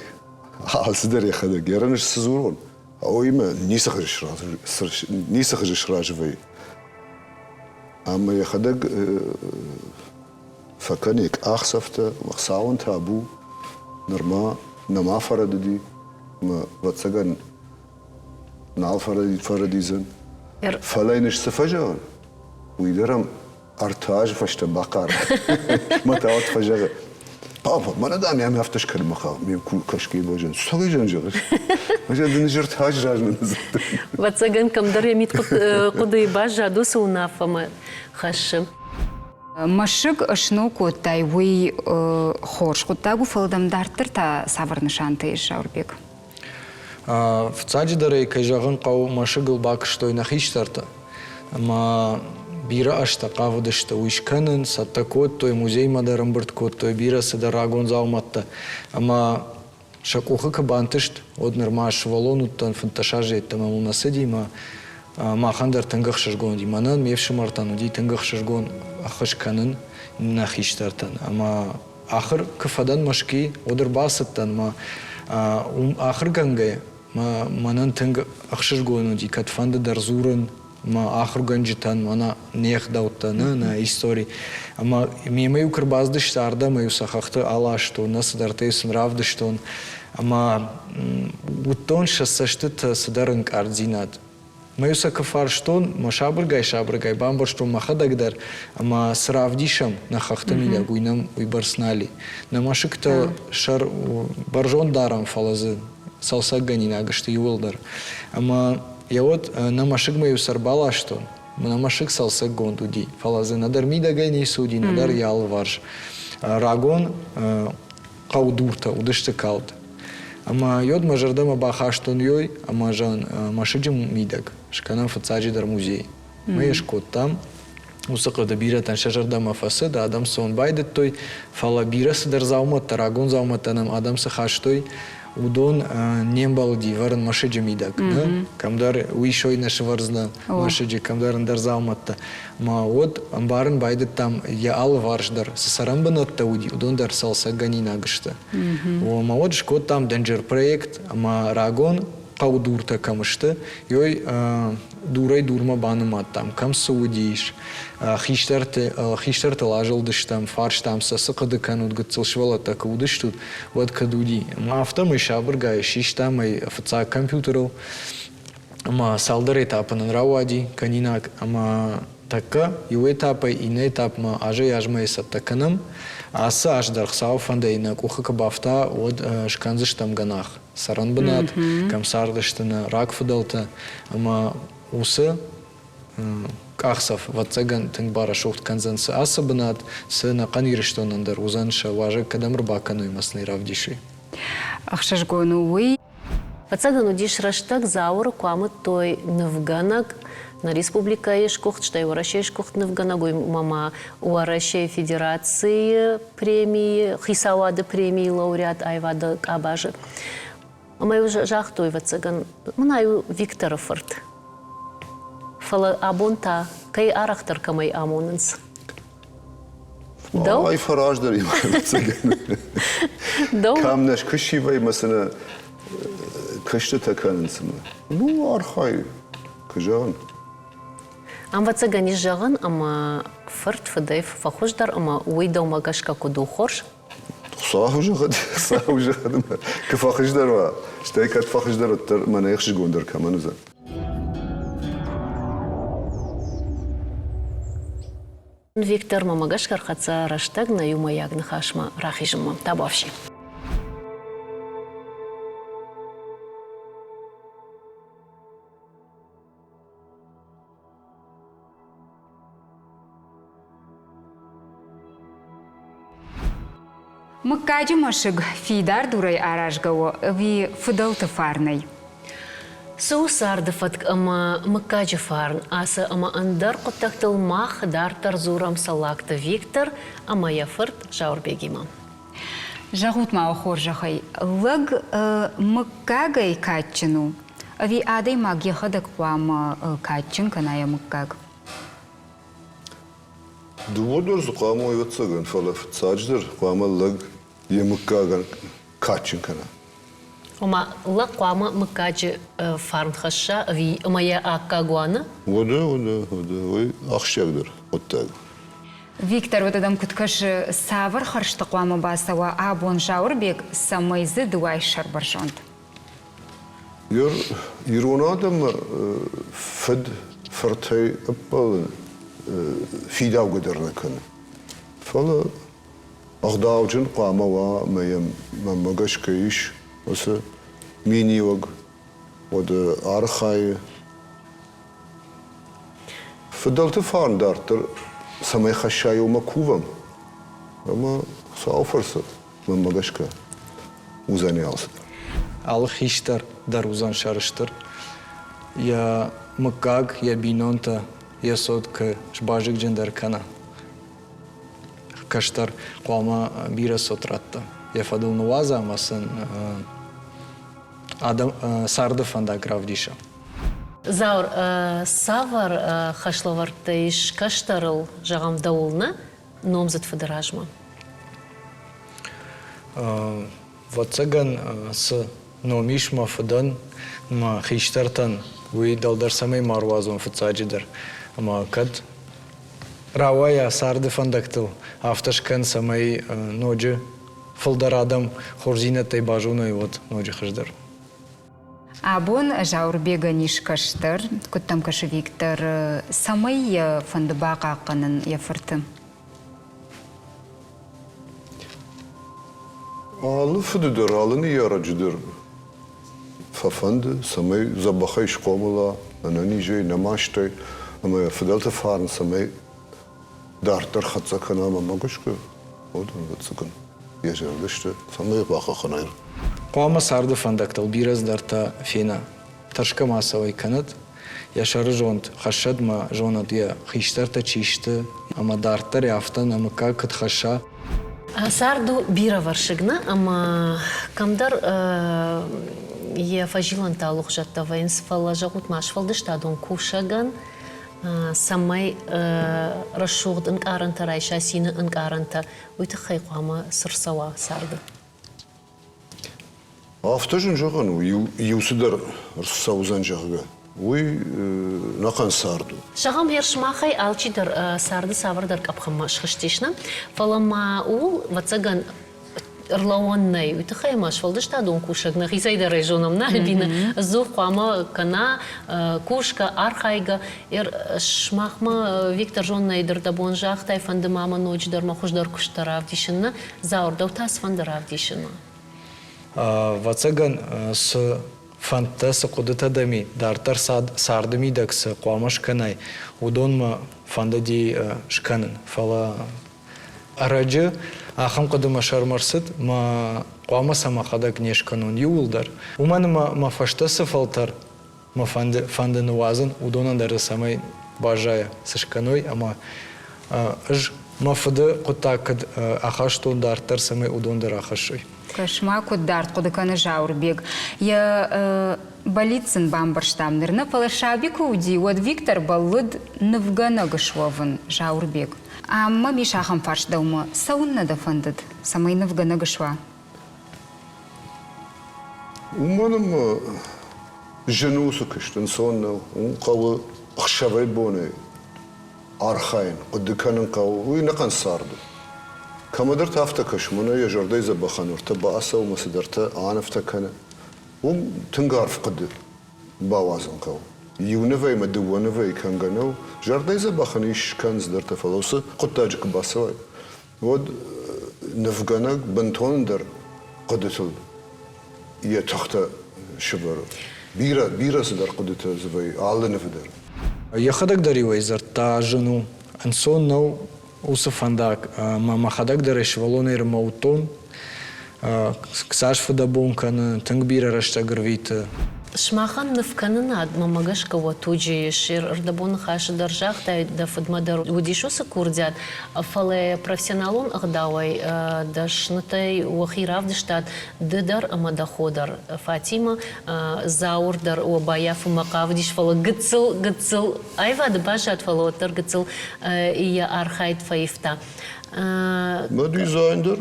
Алцыдӕр йӕхӕдӕг. Йӕ рын цы дзурон, уыимӕ ницы хуызы сразы вӕййы. Ӕмӕ йӕхӕдӕг фӕкӕны къахдзӕфтӕ, Хуыцауӕн табу, нырма нӕма фӕрӕдыди, ӕмӕ, ӕвӕццӕгӕн, нал фӕрӕдидзӕн. Фӕлӕ йын цы фӕзӕгъын, уый дӕр ӕм ӕртӕ азы фӕстӕ бахъары. Мӕ та уӕд фӕзӕгъы, Папа, мӕнӕ дам йӕм афтӕ скӕнынмӕ хъавы, ме кӕсгӕ базон. Цӕуыл зӕгъыс? Ӕз дын ӕртӕ азы размӕ ныдзырдтон. Ӕвӕццӕгӕн, кӕмдӕр йӕ мидхъуыдыйы баззад уыцы уынаффӕмӕ хӕссы. Мӕсыг сног кодтай, уый хорз хъуыддаг у, фӕлӕ дӕм дарддӕр та цавӕр нысантӕ ис, Зауырбег? Фыццаджыдӕр ӕй, кӕй зӕгъын хъӕуы, мӕсыгыл бакуыстой нӕ хистӕртӕ. Ӕмӕ бирӕ азтӕ хъавыдысты уый скӕнын, цӕттӕ кодтой, музеймӕ дӕр ӕмбырд кодтой бирӕ цыдӕр рагон дзаумӕттӕ. Ӕмӕ сӕ къухы куы бантыст, уӕд нырма сывӕллон уыдтӕн, 15 азы йеддӕмӕ мыл нӕ цыди мӕ махӕн дӕр тынг ӕхсызгон уыди. Мӕнӕн, ме фсымӕртӕн уыди тынг ӕхсызгон ӕххуыс кӕнын нӕ хистӕртӕн. Ӕмӕ ахыр куы фӕдӕн Мӕскуыйы, уӕд ӕрбацыдтӕн мӕ уым ахыргӕнгӕ мӕнӕн тынг ӕхсызгон уыди кӕдфӕнды дӕр дзурын. Мӕ ахуыргӕнджытӕн мӕнӕ не гъдӕуттӕ, нӕ, нӕ истори. Ӕмӕ мемӕ-иу куы рбацыдысты ардӕм, сӕ хӕхты аластон, нӕ цыдӕртӕ сын равдыстон. Ӕмӕ уыдтон сӕ цӕстыты цыдӕр ӕнкъарддзинад. Мӕ-иу сӕ куы фарстон, мӕ сабыргай-сабыргай бамбӕрстон мӕхӕдӕг дӕр, ӕмӕ цы равдисӕм нӕ хӕхты мидӕг, уый нӕм уыйбӕрц нал и. Нӕ мӕсыгтӕ сӕр бӕрзонд дарӕм, фӕлӕ дзы цалцӕггӕнинаг сты иууылдӕр. Ӕмӕ йӕ уӕд нӕ мӕсыгмӕ-иу сӕр баластон, нӕ мӕсыг цалцӕггонд уыди, фӕлӕ дзы нӕдӕр мидӕгӕй ницы уыди, нӕдӕр йӕ алыварс. Рагон хъӕудуртӕ уыдысты калд. Ӕмӕ йод мӕ зӕрдӕмӕ бахастон ёй, ӕмӕ зӕгъын, мӕсыджы мидӕг скӕнӕм фыццаджыдӕр музей. Мы йӕ скодтам. Уыцы хъуыды бирӕтӕн сӕ зӕрдӕмӕ фӕцыд, адӕм цӕуын байдыдтой, фӕлӕ бирӕ цыдӕр дзаумӕттӕ, рагон дзаумӕттӕ нӕм адӕм цы хастой, уыдон не мбӕлыди вӕрын мӕсыджы мидӕг. Кӕмдӕр уисой нӕ сывӕрдзынӕ мӕсыджы, кӕмдӕр ӕндӕр дзаумӕттӕ. Ма уӕд ӕмбарын байдыдтам, йӕ алыварс дӕр цы цӕрӕнбынӕттӕ уыди, уыдон дӕр цалцӕггӕнинаг сты. Ӕмӕ уӕд скодтам дынджыр проект ӕмӕ рагон хъӕудуртӕ кӕм сты, ёй дурӕй дурмӕ банымадтам, кӕм цы уыдис. Хистӕрты, хистӕртыл азылдыстӕм, фарстам сӕ, цы хъуыды кӕнут, гыццыл сывӕллӕттӕ куы уыдыстут, уӕд кӕд уыди. Ӕмӕ афтӕмӕй сабыргай систам ӕй фыццаг компьютерыл ӕмӕ цалдӕр этапы нын рауади кӕнинаг ӕмӕ тӕккӕ иу этапӕй иннӕ этапмӕ азӕй-азмӕ цӕттӕ кӕнӕм. Ацы аз дӕр Хуыцауы фӕндӕй нӕ къухы куы бафта, уӕд скӕндзыстӕм гӕнах, цӕрӕнбынат, кӕм цардысты нӕ рагфыдӕлтӕ ӕмӕ уыцы къахдзӕф, ӕвӕццӕгӕн, тынг барӕсугъд кӕндзӕн цы ацы бынат, цы ӕнӕхъӕн Ирыстонӕн дӕр уыдзӕн сӕ уазӕг кӕдӕм ӕрбакӕной ӕмӕ сын ӕй равдисой. Ӕхсызгон у уый. Ӕцӕгӕн уыдис рӕстӕг Зауыры куы амыдтой нывгӕнӕг, нӕ республикӕйы сгуыхт, стӕй Уӕрӕсейы сгуыхт нывгӕнӕг, уыимӕ ма Уӕрӕсейы Федерацийы премийы, хицауады премийы лауреат аивады къабазы. Ӕмӕ-иу загътой, ӕвӕццӕгӕн, мын ай у Викторы фырт. Фӕлӕ абон та кӕй арӕхдӕр кӕмӕй амонынц? Дӕу? Ай фӕраздӕр ӕвӕццӕгӕн. Дӕу? Кӕм нӕ скуысивӕй мӕ цы нӕ куыстытӕ кӕнынц ӕмӕ. Ну, архай, куы зӕгъын. Ӕвӕццӕгӕн ис зӕгъӕн, ӕмӕ фырт фыдӕй фӕхуыздӕр ӕмӕ уый дӕумӕ гӕсгӕ куыд у хорз? Хуыцау зӕгъӕд, Хуыцау зӕгъӕд, куы фӕхуыздӕр уа, стӕй кӕд фӕхуыздӕр, уӕддӕр мӕнӕ ӕхсызгондӕр кӕмӕн уыдзӕн. Виктор мӕмӕ гӕсгӕ ӕрхӕццӕ рӕстӕг нӕ иумӕйаг ныхасмӕ рахизынмӕ. Табуафси. Мыггаджы мӕсыг фидар дурӕй аразгӕ у ӕви фыдӕлты фарнӕй? Цы у царды фӕтк ӕмӕ мыггаджы фарн? Ацы ӕмӕ ӕндӕр хъуыддӕгтыл мах дарддӕр дзурӕм Цӕллагты Виктор ӕмӕ йӕ фырт Зауырбегимӕ. Зӕгъут-ма уӕ хорзӕхӕй, лӕг мыггагӕй кадджын у ӕви адӕймаг йӕхӕдӕг хъуамӕ кадджын кӕна йӕ мыггаг? Дыууӕ дӕр дзы хъуамӕ уой, ӕвӕццӕгӕн, фӕлӕ фыццаджыдӕр хъуамӕ лӕг йӕ мыггагӕн кадджын кӕна. Ома лӕг хъуамӕ мыггаджы фарн хӕсса ӕви ӕмӕ йӕ аккаг уа, нӕ? Уӕдӕ, уӕдӕ, уӕдӕ, уый ахсджиагдӕр хъуыддаг. Виктор, уӕдӕ дӕм куыд кӕсы, цавӕр хӕрзты хъуамӕ бацӕуа абон Зауырбег, цӕмӕй дзы ды уай сӕрбӕрзонд? Ирон адӕмы фыд фыртӕй ӕппӕлын фидаугӕ дӕр нӕ кӕны. Фӕлӕ ӕгъдауджын хъуамӕ уа ӕмӕ йӕм мӕнмӕ гӕсгӕ ис уыцы миниуӕг, уӕд архайы. Фыдӕлты фарн дарддӕр цӕмӕй хӕсса, уымӕ кувӕм ӕмӕ Хуыцауы фӕрцы мӕнмӕ гӕсгӕ, уыдзӕни алцыдӕр. Алы хистӕр дӕр уыдзӕн сӕрыстыр. Йӕ мыггаг, йӕ бинонтӕ, йӕ цот куы сбазыгджындӕр кӕна. Кӕстӕр хъуамӕ бирӕ цот радта. Йӕ фӕдыл ныууадза ӕмӕ сын адӕм царды фӕндаг равдиса. Зауыр, цавӕр хӕслӕвӕрдтӕ ис кӕстӕрыл, зӕгъӕм, дӕуыл нӕ, номдзыд фыды размӕ? Ӕвӕццӕгӕн, цы ном ис мӕ фыдӕн, мӕ хистӕртӕн, уый дӕлдӕр цӕмӕй ма руадзон фыццаджыдӕр. Ӕмӕ кӕд рауайа царды фӕндӕгтыл, афтӕ скӕн, цӕмӕй ноджы фылдӕр адӕм хорздзинӕдтӕй базоной, уӕд ноджы хуыздӕр. Абон Зауырбегӕн ис кӕстӕр, куыд дӕм кӕсы, Виктор, цӕмӕй йӕ фӕнды бахъахъхъӕнын йӕ фырты? Алы фыды дӕр, алы ныййарӕджы дӕр фӕфӕнды, цӕмӕй дзӕбӕхӕй схъомыл уа, ӕнӕнизӕй, нӕмастӕй, ӕмӕ йӕ фыдӕлты фарн цӕмӕй дарддӕр хӕццӕ кӕна ӕмӕ мӕ гӕсгӕ, уӕд, ӕвӕццӕгӕн, йӕ зӕрдӕ сты, цӕмӕй бахъахъхъӕнай. Хъуамӕ царды фӕндӕгтыл бирӕ цыдӕртӕ фена, тӕрсгӕ ма цӕуӕй кӕнӕд, йӕ сӕрызонд хӕссӕд мӕ зонӕд йӕ хистӕртӕ чи сты ӕмӕ дарддӕр афтӕ нӕ мыггаг куыд хӕсса. Цард у бирӕвӕрсыг нӕ ӕмӕ кӕмдӕр йӕ фӕзилӕнтӕ алыгъуызӕттӕ вӕййынц, фӕлӕ зӕгъут ма сфӕлдыстадон кусӕгӕн, цӕмӕй рӕсугъд ӕнкъарӕнтӕ райса, цины ӕнкъарӕнтӕ, уый тыххӕй хъуамӕ цы рцӕуа царды? Афтӕ зын зӕгъӕн у, иу цыдӕр рцӕудзӕн, зӕгъгӕ, уый нӕхъӕн цард у. Зӕгъӕм, гъер сымахӕй алчидӕр царды цавӕрдӕр къӕпхӕнмӕ схызтис, нӕ? Фӕлӕ ма ууыл, ӕвӕццӕгӕн, ӕрлӕууӕн нӕй. Уый тыххӕй ма сфӕлдыстадон кусӕг нӕхицӕй дӕр ӕй зонӕм, нӕ, Альбинӕ? Ӕдзух хъуамӕ кӕна кусгӕ, архайгӕ. Сымахмӕ Виктор зонынӕй дӕр дӕ бон загътай, фӕнды ма мӕ ноджыдӕр мӕ хуыздӕр куысттӕ равдисын, нӕ? Зауыр, дӕу та цы фӕнды равдисынмӕ? Ӕвӕццӕгӕн, цы фӕндтӕ, цы хъуыдытӕ дӕм и, дарддӕр царды мидӕг цы хъуамӕ скӕнай, уыдон мӕ фӕндыди скӕнын. Фӕлӕ ӕрӕджы ахӕм хъуыды мӕ сӕрмӕ рцыд, мӕ хъуамӕ сӕ мӕхӕдӕг не скӕнон иууылдӕр. Уымӕн ӕмӕ мӕ фӕстӕ цы фӕлтӕр мӕ фӕнды, фӕнды ныууадзын, уыдонӕн дӕр цӕмӕй баззайа, цы скӕной ӕмӕ ӕз мӕ фыды хъуыддаг кӕд ахастон дарддӕр, цӕмӕй уыдон дӕр ахӕссой. Кӕс-ма, куыд дард хъуыды кӕны Зауырбег. Йӕ бӕллиц ын бамбӕрстам ныр нӕ, фӕлӕ саби куы уыди, уӕд Виктор бӕллыд нывгӕнӕг суӕвын Зауырбег. Ам мӕм ис ахӕм фарст дӕумӕ. Цӕуыннӕ дӕ фӕндыд, цӕмӕй нывгӕнӕг суа? Уымӕн ӕмӕ зын у уыцы куыст, ӕнцон нӕу. Уым хъӕуы ӕхсӕвӕй-бонӕй архайын, хъуыды кӕнын хъӕуы. Уый ӕнӕхъӕн цард у. Кӕмӕдӕр та афтӕ кӕсы, мӕнӕ йӕ зӕрдӕйы дзӕбӕхӕн ӕртӕ бацӕуы ӕмӕ цыдӕртӕ анывтӕ кӕны. Уым тынг арф хъуыды бауадзын хъӕуы. Иу нывӕй ӕмӕ дыууӕ нывӕй кӕнгӕ нӕу. Зӕрдӕйы дзӕбӕхӕн ис скӕн цыдӕртӕ, фӕлӕ уыцы хъуыддаджы куы бацӕуай, уӕд нывгӕнӕг бынтон ӕндӕр хъуыдытыл йӕ тыхтӕ сывӕры. Бирӕ, бирӕ цыдӕр хъуыдытӕ дзы вӕййы алы нывы дӕр. Йӕхӕдӕг дӕр-иу ӕй дзырдта, зын у, ӕнцон нӕу уыцы фӕндаг ӕмӕ мӕхӕдӕг дӕр ӕй сывӕллонӕй рымӕ уыдтон. Цас фыдӕбон кӕны, тынг бирӕ рӕстӕг ӕрвиты. Сымахӕн нывкӕнынад, мӕнмӕ гӕсгӕ, уӕ туджы ис. Ӕрдӕбон ныхасы дӕр загътай, дӕ фыдмӕ дӕр уыдис уыцы курдиат, фӕлӕ профессионалон ӕгъдауӕй дӕснытӕй уӕхи равдыстат ды дӕр ӕмӕ дӕ хо дӕр. Фатимӕ, Зауыр дӕр уӕ баййафынмӕ хъавыдис, фӕлӕ гыццыл, гыццыл аивады баззад, фӕлӕ уӕддӕр гыццыл йӕ архайд фӕивта. Мӕ дизайн дӕр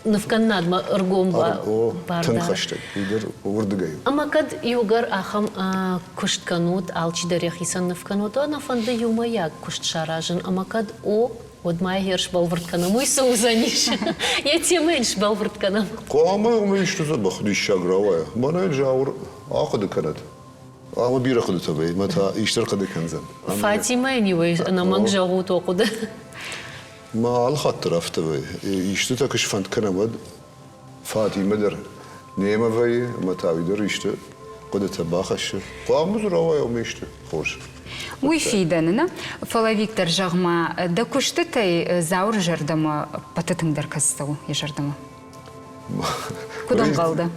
нывкӕнынадмӕ ӕргом тынг хӕстӕг, уый дӕр уырдыгӕй. Ӕмӕ кӕд иугӕр ахӕм куыст кӕнут, алчидӕр йӕхицӕн ныв кӕнут, уӕд нӕ фӕнды иумӕйаг куыст саразын, ӕмӕ кӕд о, уӕд ма йӕ сбӕлвырд кӕнӕм, уый цы уыдзӕнис? Йӕ темӕ йын сбӕлвырд кӕнӕм. Хъуамӕ уымӕ исты дзӕбӕх диссаг рауайа. Мӕнӕ Зауыр ахъуыды кӕнӕд. Ӕмӕ бирӕ хъуыдытӕ вӕййы, мӕ та исты ӕрхъуыды кӕндзӕн. Фатимӕйӕн иуӕй ӕнӕмӕнг зӕгъут о хъуыды. Мӕ алы хатт дӕр афтӕ вӕййы. Истытӕ куы сфӕнд кӕнӕм, уӕд Фатимӕ дӕр немӕ вӕййы, ӕмӕ та уый дӕр исты хъуыдытӕ бахӕссы. Хъуамӕ дзы рауайа уымӕ исты хорз. Уый фидӕны, нӕ? Фӕлӕ, Виктор, зӕгъ-ма, дӕ куыстытӕй Зауыры зӕрдӕмӕ ӕппӕты тынгдӕр кӕцы цӕуы йӕ зӕрдӕмӕ? Куыд ӕнхъӕл дӕ?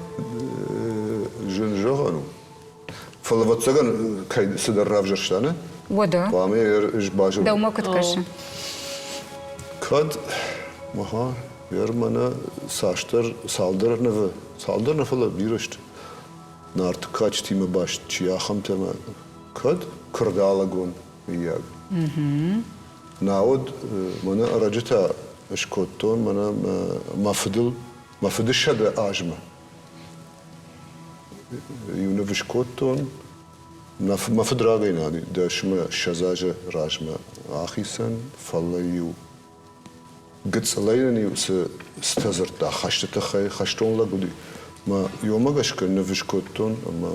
Зын зӕгъӕн у. Фӕлӕ, ӕвӕццӕгӕн, кӕй цыдӕр равзӕрста, нӕ? Уӕдӕ. Хъуамӕ йӕ ӕз базонон. Дӕумӕ куыд кӕсы? Кӕд, аха, ер мӕнӕ цасдӕр, цалдӕр нывы, цалдӕр нӕ, фӕлӕ бирӕ сты. Нарты кадджытимӕ баст чи ахӕмтӕ ӕмӕ кӕд куырдалӕгон, мыййаг. Науӕд мӕнӕ ӕрӕджы та скодтон мӕнӕ мӕ фыдыл, мӕ фыды 100 азмӕ. Иу ныв скодтон. Мӕ фыд рагӕй нал и, дӕсмӕ 20 азы размӕ ахицӕн, фӕлӕ-иу гыццылӕй нын-иу цы цытӕ дзырдта хӕсты тыххӕй, хӕстон лӕг уыди, мӕ уымӕ гӕсгӕ ныв скодтон ӕмӕ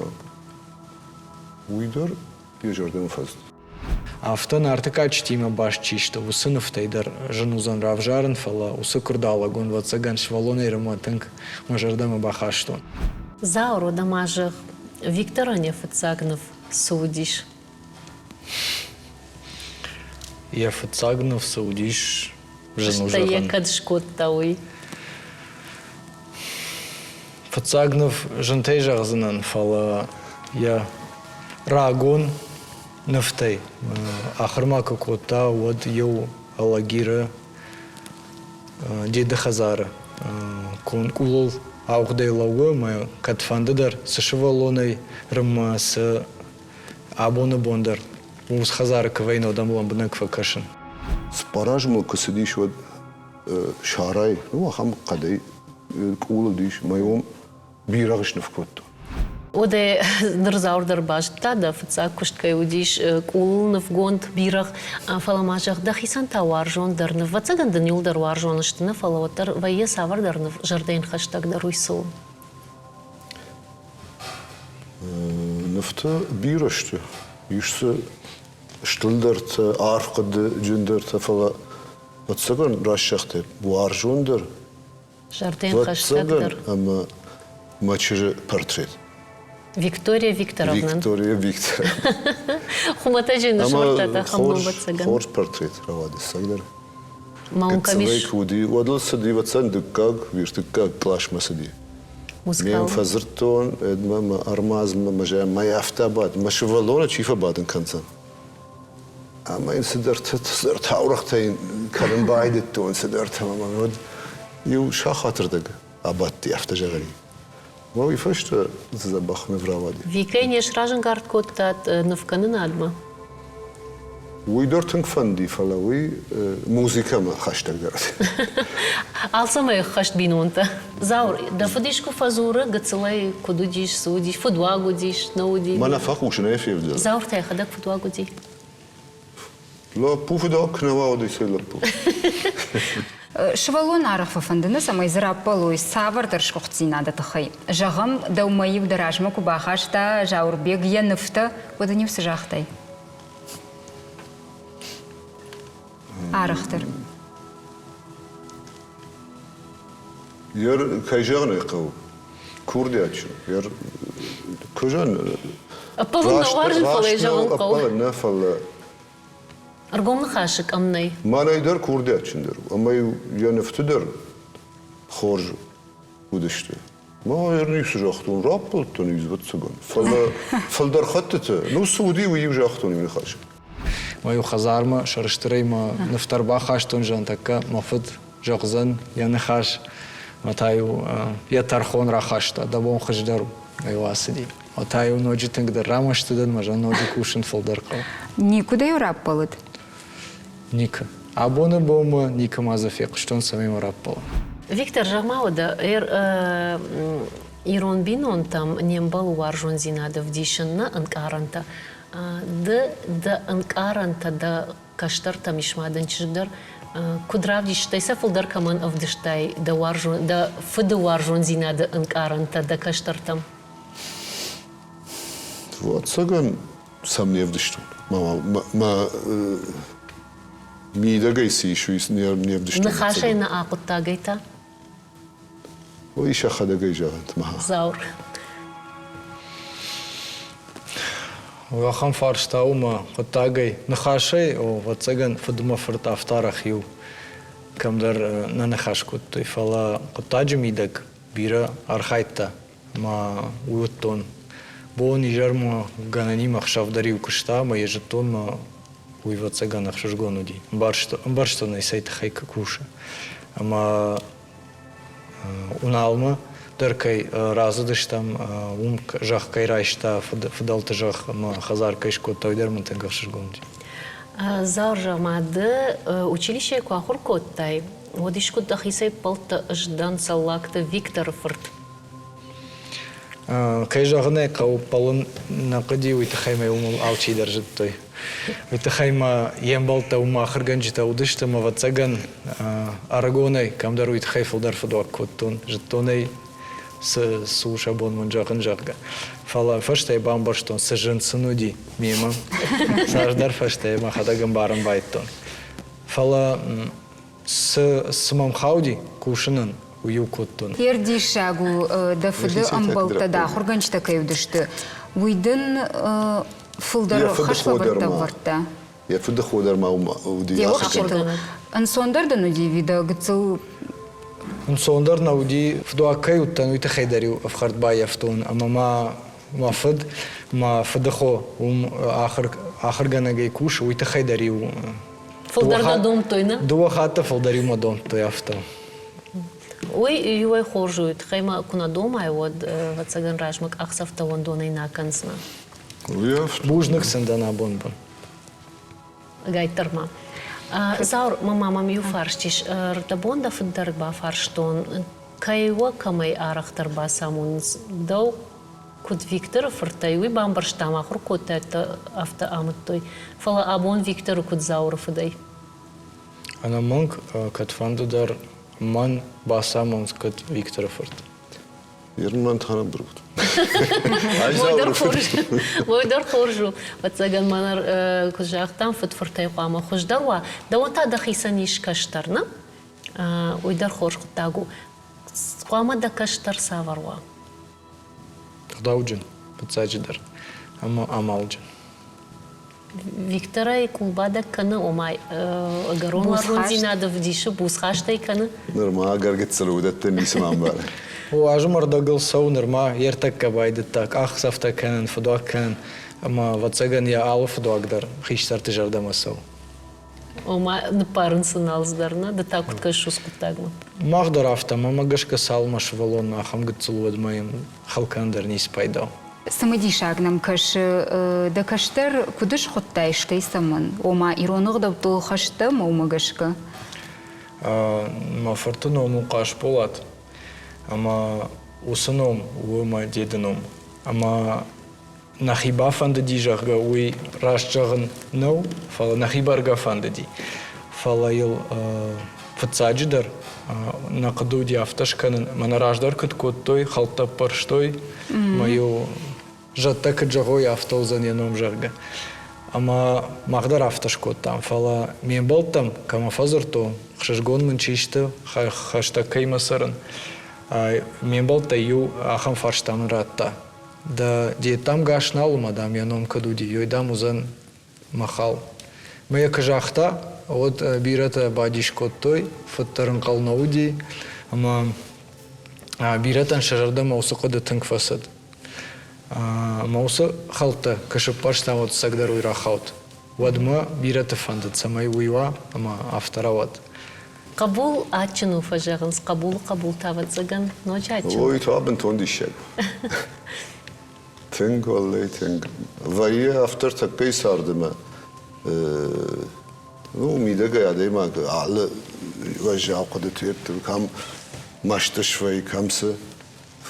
уый дӕр йӕ зӕрдӕмӕ фӕцыд. Афтӕ Нарты кадджытимӕ баст чи сты, уыцы нывтӕй дӕр зын уыдзӕн равзарын, фӕлӕ уыцы куырдалӕгон, ӕвӕццӕгӕн, сывӕллонӕй рымӕ тынг мӕ зӕрдӕмӕ бахастон. Зауыр, уӕдӕ ма зӕгъ, Викторӕн йӕ фыццаг ныв цы уыдис? Йӕ фыццаг ныв цы уыдис, зын у Стӕй йӕ зӕгъын. кӕд скодта, уый? Фыццаг ныв зынтӕй зӕгъдзынӕн, фӕлӕ йӕ рагон нывтӕй ахуырмӕ куы кодта, уӕд иу Алагиры деды хӕдзары къулыл ауыгъдӕй лӕууы ӕмӕ кӕдфӕнды дӕр цы сывӕллонӕй рынмӕ, цы абоны бон дӕр урс хӕдзары куы вӕййын, уӕд ӕм лӕмбынӕг фӕкӕсын. Цыппар азы мыл куы цыдис, уӕд сарай, ну ахӕм хъӕдӕй къул уыдис, мӕ уым бирӕгъ сныв кодтон. Уӕдӕ ныр Зауыр дӕр базыдта, дӕ фыццаг куыст кӕй уыдис къулыл нывгонд бирӕгъ, фӕлӕ ма зӕгъ, дӕхицӕн та уарзон дӕр ныв. Ӕвӕццӕгӕн дын иуылдӕр уарзон сты, нӕ фӕлӕ уӕддӕр вӕййы цавӕрдӕр ныв зӕрдӕйӕн хӕстӕгдӕр, уый цы у? Нывтӕ бирӕ сты. Ис дзы стылдӕртӕ, арфхъуыдыджындӕртӕ, фӕлӕ ӕцӕгӕн раст загътай, уарзондӕр Зӕрдӕйӕн хӕстӕгдӕр. ӕмӕ мӕ чызджы портрет. Виктория Викторовна. Виктория Викторовна. Хуымӕтӕджы нысмӕрдтӕ хӕмбӕлцӕгӕн. Хорз портрет рауад, ӕцӕгдӕр. Ма уым кӕм ис? Куы уыди, уӕд ыл цыди, ӕвӕццӕгӕн, дыккаг, ӕртыккаг къласмӕ цыди. Ме фӕдзырдтон, эдмӕ мӕ ӕрмадзмӕ, мӕ зӕгъ, мӕ афтӕ бад, мӕ сывӕллоны чи фӕбадын кӕндзӕн? Ӕмӕ йын цыдӕртӕ, цыдӕр таурӕгътӕ йын кӕнын байдыдтон, цыдӕртӕ ӕмӕ уӕд иу сахатырдӕг абадти, афтӕ зӕгъӕн. Мӕ уый фӕстӕ дзӕбӕх ныв рауади. Викӕй не сразӕнгард кодтат нывкӕнынадмӕ? Уый дӕр тынг фӕнди, фӕлӕ уый музыкӕмӕ хӕстӕгдӕр. Алцӕмӕй ӕххӕст бинонтӕ. Зауыр, дӕ фыд искуы фӕдзуры, гыццылӕй куыд уыдис, цы уыдис, фыдуаг уыдис, нӕ уыди? Мӕнӕ фӕхъусын ӕй февдӕлы. Зауыр та йӕхӕдӕг фыдуаг уыди? Лӕппу фыдуаг куы нӕ уа, уӕд исай лӕппу. Сывӕллон арӕх фӕфӕнды, цӕмӕй дзы раппӕлой цавӕрдӕр сгуыхтдзинады тыххӕй. Зӕгъӕм, дӕумӕ-иу дӕ размӕ куы бахаста Зауырбег йӕ нывтӕ, уӕд ын-иу цы загътай? Арӕхдӕр. Кӕй зӕгъын ӕй хъӕуы, курдиатджын. Куы зӕгъын, Ӕппӕлын нӕ уарзын, фӕлӕ зӕгъын хъӕуы. Ӕппӕлын нӕ, фӕлӕ Ӕргом ныхасы къӕм нӕй. Мӕнӕй дӕр курдиатджындӕр у, ӕмӕ-иу йӕ нывты дӕр хорз уыдысты. Мӕ ницы загътон, раппӕлдтӕн ӕвӕццӕгӕн. Фӕлӕ фылдӕр хӕттыты, ну цы уыди, уый-иу загътон иу ныхас. Мӕ-иу хӕдзармӕ сӕрыстырӕй мӕ нывтӕ рбахастон, зӕгъын, тӕккӕ мӕ фыд зӕгъдзӕн йӕ ныхас. Мӕ та-иу йӕ тӕрхон рахаста, дӕ бон хуыздӕр у, мӕ-иу ацыди. Мӕ та-иу ноджы тынгдӕр рамӕсты дӕн, мӕ зӕгъын, ноджы кусын фылдӕр хъӕуы. Никуы дӕ-иу раппӕлыд? Никуы. Абоны бонмӕ никуы ма дзы фехъуыстон, цӕмӕй мӕ раппӕла. Виктор, зӕгъ-ма уӕдӕ, ирон бинонтӕм не мбӕлы уарзондзинад ӕвдисын нӕ ӕнкъарӕнтӕ. Ды дӕ ӕнкъарӕнтӕ дӕ кӕстӕртӕм ис ма дын чызг дӕр куыд равдистай, сӕ фылдӕр кӕмӕн ӕвдыстай дӕ уарзон, дӕ фыды уарзондзинады ӕнкъарӕнтӕ дӕ кӕстӕртӕм? Ӕвӕццӕгӕн сӕм не вдыстон. Мӕ мидӕгӕй цы ис, уый не вдыстон. Ныхасӕй нӕ ахъуыддагӕй та? Уый сӕхӕдӕгӕй зӕгъӕнт ма. Заур. Ахӕм фарста у мӕ хъуыддагӕй. Ныхасӕй, ӕвӕццӕгӕн, фыдмӕ фырт афтӕ арӕх-иу кӕмдӕр нӕ ныхас кодтой, фӕлӕ хъуыддаджы мидӕг бирӕ архайдта ӕмӕ уый уыдтон. Бон изӕрмӕ гӕнӕнимӕ ӕхсӕв дӕр-иу куыста ӕмӕ йӕ зыдтон мӕ уый ӕвӕццӕгӕн ӕхсызгон уыди. Ӕмбӕрстон ӕй, цӕй тыххӕй кусы. Ӕмӕ Уыналмӕ дӕр кӕй рацыдыстӕм, уым зӕхх кӕй райста, фыдӕлты зӕхх ӕмӕ хӕдзар кӕй скодта, уый дӕр мын тынг ӕхсызгон уыди. Зауыр, ма ды училищейы куы ахуыр кодтай, уӕд искуы дӕхицӕй ппӕлттӕ ӕз дӕн Цӕллагты Викторы фырт? Кӕй зӕгъын ӕй хъӕуы, ппӕлын нӕ хъуыди, уый тыххӕй мӕ уымыл алчидӕр зыдтой. Уый тыххӕй ма йе мбӕлттӕ уым ахуыргӕнджытӕ уыдысты ӕмӕ, ӕвӕццӕгӕн, ӕрыгонӕй кӕмдӕр уый тыххӕй фылдӕр фыдуаг кодтон. Зыдтон ӕй, цы, цы у сӕ бон мын зӕгъын, зӕгъгӕ. Фӕлӕ фӕстӕйы бамбӕрстон, цы зын сын уыди мемӕ. Цасдӕр фӕстӕйы мӕхӕдӕг ӕмбарын байдыдтон. Фӕлӕ цы, цы мӕм хауди кусынӕн, уый-иу кодтон. Ер диссаг у, дӕ фыды ӕмбӕлттӕ, дӕ ахуыргӕнджытӕ кӕй уыдысты, уый дын фылдӕр хӕслӕвӕрдтӕ ӕвӕрдта. Йӕ фыды хо дӕр ма уыди ахуыргӕнӕг. Ӕнцондӕр дын уыди ӕви дӕ гыццыл Ӕнцондӕр нӕ уыди, фыдуаг кӕй уыдтӕн, уый тыххӕй дӕр-иу ӕфхӕрд баййӕфтон ӕмӕ ма мӕ фыд, мӕ фыдыхо уым ахуыргӕнӕгӕй кусы, уый тыххӕй дӕр-иу Фылдӕр дӕ домдтой, нӕ? Дыууӕ хатты фылдӕр-иу мӕ домдтой афтӕ. Уый иуӕй хорз у, тыххӕй ма куы нӕ домай, уӕд, ӕвӕццӕгӕн, размӕ къахдзӕфтӕ уӕндонӕй нӕ кӕндзынӕ. Бузныг сын дӕн абон бон. Гайддӕр ма. Заур, мӕ мамӕм иу фарст ис. Рдӕбон дӕ фыд дӕр бафарстон, кӕй уӕ кӕмӕй арӕхдӕр бацамонынц? Дӕу куыд Викторы фырттӕй, уый бамбӕрстам, ахуыр кодтаидтӕ, афтӕ амыдтой. Фӕлӕ абон Викторы куыд Зауыры фыдӕй? Ӕнӕмӕнг, кӕдфӕнды дӕр мӕн бацамонынц куыд Викторы фырт. Ерман Таранбург. Уый дӕр хорз у. Ӕвӕццӕгӕн, мӕнӕ куыд загътам, фыд фыртӕй хъуамӕ хуыздӕр уа. Дӕуӕн та дӕхицӕн ис кӕстӕр, нӕ? Уый дӕр хорз хъуыддаг у. Хъуамӕ дӕ кӕстӕр цавӕр уа? Ӕгъдауджын, фыццаджыдӕр, ӕмӕ амалджын. Викторӕй къулбадӕг кӕны, ома ӕгӕрон уарзондзинад ӕвдисы, буцхастӕй кӕны? Нырма ӕгӕр гыццыл уыдӕттӕ ницы ма ӕмбары. О, азы мӕрдӕгыл цӕуы нырма йе ртӕккӕ байдыдта къахдзӕфтӕ кӕнын, фыдуаг кӕнын, ӕмӕ, ӕвӕццӕгӕн, йӕ алы фыдуаг дӕр хистӕрты зӕрдӕмӕ цӕуы. Ома ныппарын сын алцыдӕр, нӕ? Ды та куыд кӕсыс уыцы хъуыддагмӕ? Мах дӕр афтӕ, мӕнмӕ гӕсгӕ цалынмӕ сывӕллон ахӕм гыццыл уӕдмӕ йын хӕлкӕн дӕр ницы пайда у. Цымыдисаг нӕм кӕсы, дӕ кӕстӕр куыд схуыдтай, стӕй цӕмӕн? Ома ирон ӕгъдӕуттыл хӕст дӕ ӕмӕ уымӕ гӕсгӕ? Мӕ фырты ном у Хъасболат, ӕмӕ уыцы ном у мӕ деды ном. Ӕмӕ нӕхи бафӕндыди, зӕгъгӕ, уый раст зӕгъын нӕу, фӕлӕ нӕхи бӕргӕ фӕндыди. Фӕлӕ йыл фыццаджыдӕр нӕ хъуыды уыди афтӕ скӕнын, мӕнӕ раздӕр куыд кодтой, хӕлттӕ ӕппӕрстой, мӕ-иу зӕдтӕ куыд зӕгъой, афтӕ уыдзӕн йӕ ном, зӕгъгӕ. Ӕмӕ мах дӕр афтӕ скодтам, фӕлӕ ме мбӕлттӕм кӕмӕ фӕдзырдтон, ӕхсызгон мын чи сты, хӕстӕг кӕимӕ цӕрын, ме мбӕлттӕй иу ахӕм фарста мын радта. Дӕ дедтӕм гас нал у, ма, дам, йӕ ном кӕд уыди, ёй, дам, уыдзӕн Махал. Мӕ йӕ куы загъта, уӕд бирӕтӕ бадис кодтой, фыддӕр ӕнхъӕл нӕ уыди, ӕмӕ бирӕтӕн сӕ зӕрдӕмӕ уыцы хъуыды тынг фӕцыд. Ӕмӕ уыцы хӕлттӕ куы сыппӕрстам, уӕд ӕцӕгдӕр уый рахауд. Уӕдмӕ бирӕты фӕндыд, цӕмӕй уый уа, ӕмӕ афтӕ рауад. Хъӕбул адджын у, фӕзӕгъынц, хъӕбулы хъӕбул та, ӕвӕццӕгӕн, ноджы адджын. Ой, та бынтон диссаг. Тынг, уӕллӕй, тынг. Вӕййы афтӕ тӕккӕй царды мӕ ну, мидӕгӕй адӕймаг алы уӕззау хъуыдыты йедты кӕм мӕсты свӕййы, кӕм цы.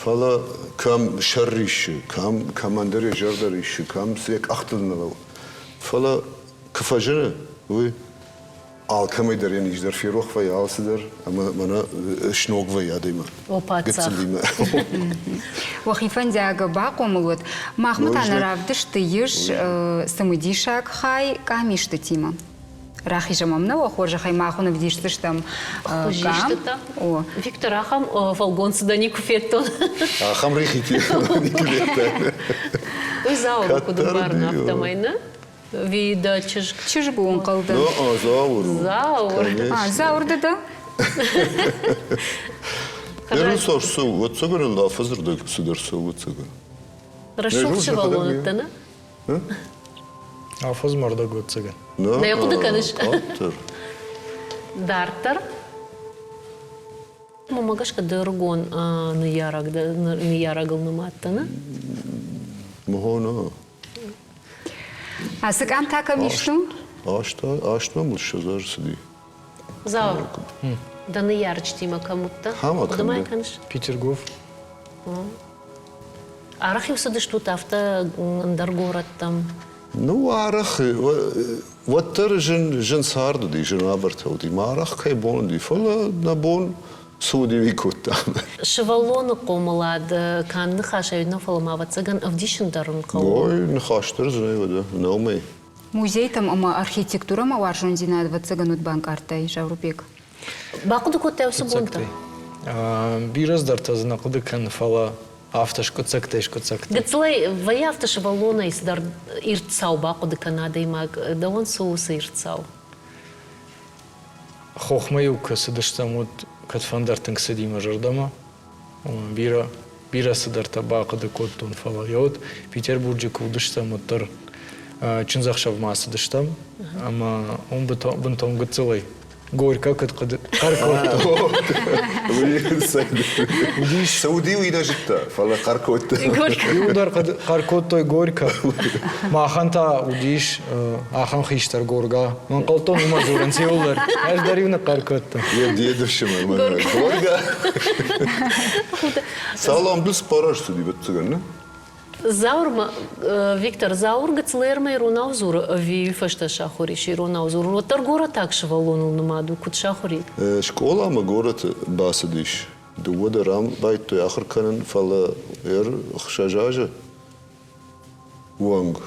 Фӕлӕ кӕм сӕр риссы, кӕм кӕмӕндӕр йӕ зӕрдӕ риссы, кӕм цы йӕ къӕхтыл нӕ лӕууы. Фӕлӕ куы фӕзыны, уый алкӕмӕй дӕр йӕ низ дӕр ферох вӕййы алцыдӕр ӕмӕ мӕнӕ сног вӕййы адӕймаг. О, паддзах. Уӕхи фӕндиаг бахъомыл уӕд. Махмӕ та нӕ равдысты ис цымыдисаг хай къамистытимӕ. Рахизӕм ӕм нӕ уӕ хорзӕхӕй мах уын ӕвдисдзыстӕм Хуызистытӕ. О. Виктор, ахӕм фӕлгонцы дӕ никуы федтон. Ахӕм рихити никуы федтон. Уый Зауыры куыд ӕмбарын афтӕмӕй, нӕ? Ви дӕ чызг? Чызг у, ӕнхъӕлдӕн. Зауыр у. Зауыр. А, Зауыр ды дӕ? Ерын цас цӕуы, ӕцӕгӕн ыл афӕдзырдӕг цыдӕр цӕуы ӕцӕгӕн. Рӕсугъд сывӕллон уыдтӕ, нӕ? Афӕдз мӕрдӕг ӕцӕгӕн. Нӕ хъуыды кӕныс? Дарддӕр. Дарддӕр? Мӕнмӕ гӕсгӕ ды ӕрыгон ныййарӕг ныййарӕгыл нымадтӕ, нӕ? Мхо, Ацы къам та кӕм ис? Астмӕ мыл 20 азы цыди. Зауыр, дӕ ныййарджытимӕ кӕм уыдтӕ? Хъуыды ма кӕныс? Петергоф. Арӕх-иу цыдыстут афтӕ ӕндӕр горӕттӕм? Ну, арӕх, уӕддӕр зын, зын цард уыди, зын уавӕртӕ уыди. Ма арӕх кӕй бон уыди, фӕлӕ нӕ бон цы уыди, уый кодтам. Сывӕллоны хъомылад канд ныхасӕй нӕ, фӕлӕ ма, ӕвӕццӕгӕн, ӕвдисын дӕр ын хъӕуы. Ой, ныхас дӕр дзы нӕй уӕдӕ, нӕумӕй. Музейтӕм ӕмӕ архитектурӕмӕ уарзондзинад, ӕвӕццӕгӕн, уыд банкъардтай, Заурбег? Бахъуыды кодтай уыцы бонтӕ? Бирӕ цыдӕртӕ дзы нӕ хъуыды кӕны, фӕлӕ афтӕ скъуыддзӕгтӕй скъуыддзӕгтӕ. Гыццылӕй вӕййы афтӕ сывӕллонӕй цыдӕр ирд цау бахъуыды кӕны адӕймаг. Дӕуӕн цы у уыцы ирд цау? Хохмӕ-иу куы цыдыстӕм, уӕд кӕдфӕндӕр тынг цыди мӕ зӕрдӕмӕ. Бирӕ, бирӕ цыдӕртӕ бахъуыды кодтон, фӕлӕ йӕ уӕд Петербурджы куы уыдыстӕм, уӕддӕр чындзӕхсӕвмӕ ацыдыстӕм ӕмӕ уым бынтон гыццылӕй Горько куыд хъуыды хъӕр кодта. Уыдис, цы уыди, уый нӕ зыдта, фӕлӕ хъӕр кодта. Иуылдӕр хъӕр кодтой Горько. Махӕн та уыдис ахӕм хистӕр Горга. Ӕнхъӕлдтон уымӕ дзурынц иуылдӕр. Ӕз дӕр-иу ныхъхъӕр кодтон. Йе деды фсымӕр Горга. Салам ды цыппар азты уыди, ӕвӕццӕгӕн, нӕ? Зауыр, Виктор, Зауыр гыццылӕрмӕ иронау дзуры ӕви фӕстӕ сахуыр ис иронау дзурын? Уӕддӕр горӕтаг сывӕллоныл нымад у, куыд сахуыр и? Скъоламӕ горӕты бацыдис. Дыууӕ дӕр ам байдыдтой ахуыр кӕнын, фӕлӕ 6 азы онг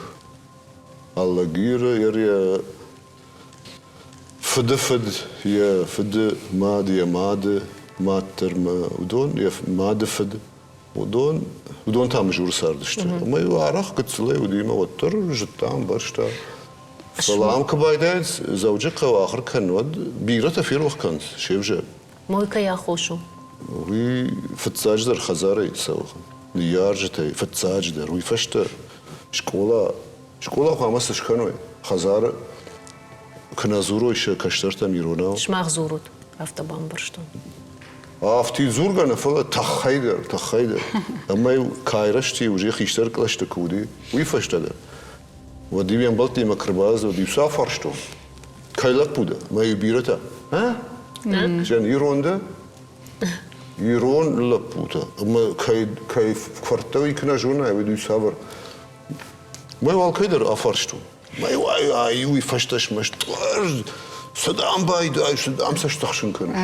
Алагиры йӕ фыды фыд, йӕ фыды мад, йӕ мады мад дӕр ма уыдон, йӕ мады фыд Уыдон, уыдон та Мызуры цардысты. Ӕмӕ-иу арӕх гыццылӕй уыди ӕмӕ уӕддӕр зыдта, ӕмбӕрста. Фӕлӕ ам куы байдайынц Дзӕуджыхъӕуы ахуыр кӕнын, уӕд бирӕтӕ ферох кӕнынц се взаг. Мой кӕй аххос у? Уый фыццаджыдӕр хӕдзарӕй цӕуы. Ныййарджытӕй фыццаджыдӕр. Уый фӕстӕ скъола, скъола хъуамӕ цы скӕной? Хӕдзары куы нӕ дзурой сӕ кӕстӕртӕм иронау. Сымах дзурут, афтӕ бамбӕрстон. Афтид дзургӕ нӕ, фӕлӕ тыххӕй дӕр, тыххӕй дӕр. Ӕмӕ-иу кайрӕзти уже хистӕр кълӕсты куы уыди, уый фӕстӕ дӕр. Уӕд-иу йе мбӕлттимӕ куы рбацыд, уӕд-иу сӕ афарстон. Кӕй лӕппу дӕ? Мӕ-иу бирӕтӕ. А? Зӕгъын, ирон дӕ? Ирон лӕппутӕ. Ӕмӕ кӕй, кӕй куырдта, уый куы нӕ зонай, уӕд уый цавӕр? Мӕ-иу алкӕй дӕр афарстон. Мӕ уый фӕстӕ смӕст. Цы дам байдайы, цы дам сӕ стыхсын кӕныс.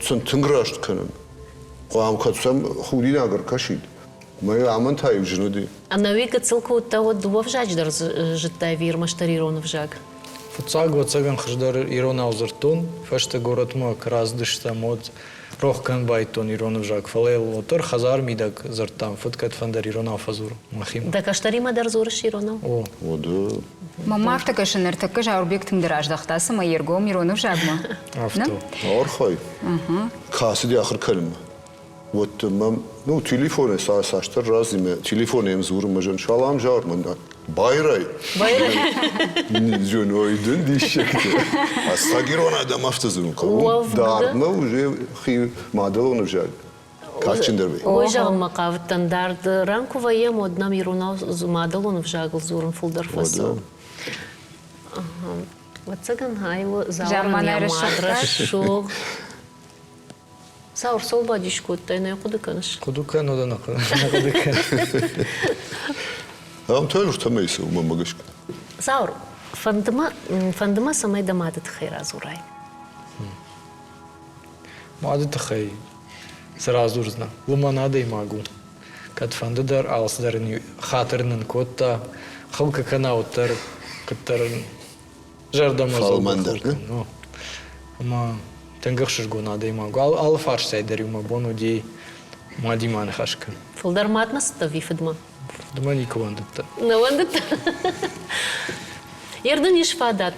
Сын тынг раст кӕнын. Хъуам кӕд сӕм худинаг ӕркӕсид. Мӕ амӕн та-иу зын уыди. Ӕнӕуи гыццыл куы уыдтӕ, уӕд дыууӕ взаджы дӕр зыдтай ӕви ӕрмӕстдӕр ирон ӕвзаг? Фыццаг, ӕвӕццӕгӕн, хуыздӕр иронау дзырдтон. Фӕстӕ горӕтмӕ куы рацыдыстӕм, уӕд рох кӕнын байдыдтон ирон ӕвзаг, фӕлӕ йыл уӕддӕр хӕдзары мидӕг дзырдтам, фыд кӕдфӕндӕр иронау фӕдзуры мӕхимӕ. Дӕ кӕстӕримӕ дӕр дзурыс иронау? О. Уӕдӕ. Мӕнмӕ афтӕ кӕсы, ныртӕккӕ Зауырбег тынгдӕр аздӕхта цымӕ йе ргом ирон ӕвзагмӕ. Афтӕ. Архай. Кӕцыди ахуыр кӕнынмӕ. Уӕд мӕм, ну, телефонӕй цасдӕр разимӕ, телефонӕй йӕм дзурын мӕ зын, салам Зауыр, мӕн байрай. Байрай. Зоной дын диссӕгтӕ. Ӕцӕг ирон адӕм афтӕ дзурын хъӕуы. Дардмӕ уже хи мадӕлон ӕвзаг кадджындӕр вӕййы. Ой, зӕгъынмӕ хъавыдтӕн, дард ран куы вӕййӕм, уӕд нӕм иронау мадӕлон ӕвзагыл дзурын фылдӕр фӕцӕуы. Ӕвӕццӕгӕн, ай у Зауырӕн йӕ мад рӕсугъд. Саур цӕуыл бадис кодтай, нӕ хъуыды кӕныс? Хъуыды кӕн, уӕдӕ нӕ хъуыды кӕн. Ам та ӕртӕмӕй цӕуы, мӕнмӕ гӕсгӕ. Зауыр, фӕнды мӕ, фӕнды мӕ, цӕмӕй дӕ мады тыххӕй радзурай. Мады тыххӕй цы радзурдзынӕ? Лымӕн адӕймаг у. Кӕдфӕнды дӕр алцыдӕр ын хатыр нын кодта, хыл куы кӕна, уӕддӕр куыддӕр ын Фӕлмӕндӕр, не? Ӕмӕ тынг ӕхсызгон адӕймаг. Алы фарстӕй дӕр-иу мӕ бон уыди мадимӕ ныхас кӕнын. Фылдӕр мадмӕ цыдтӕ ӕви фыдмӕ? Фыдмӕ никуы уӕндыдтӕн. Нӕ уӕндыдтӕ? Йе рдын ис фадат.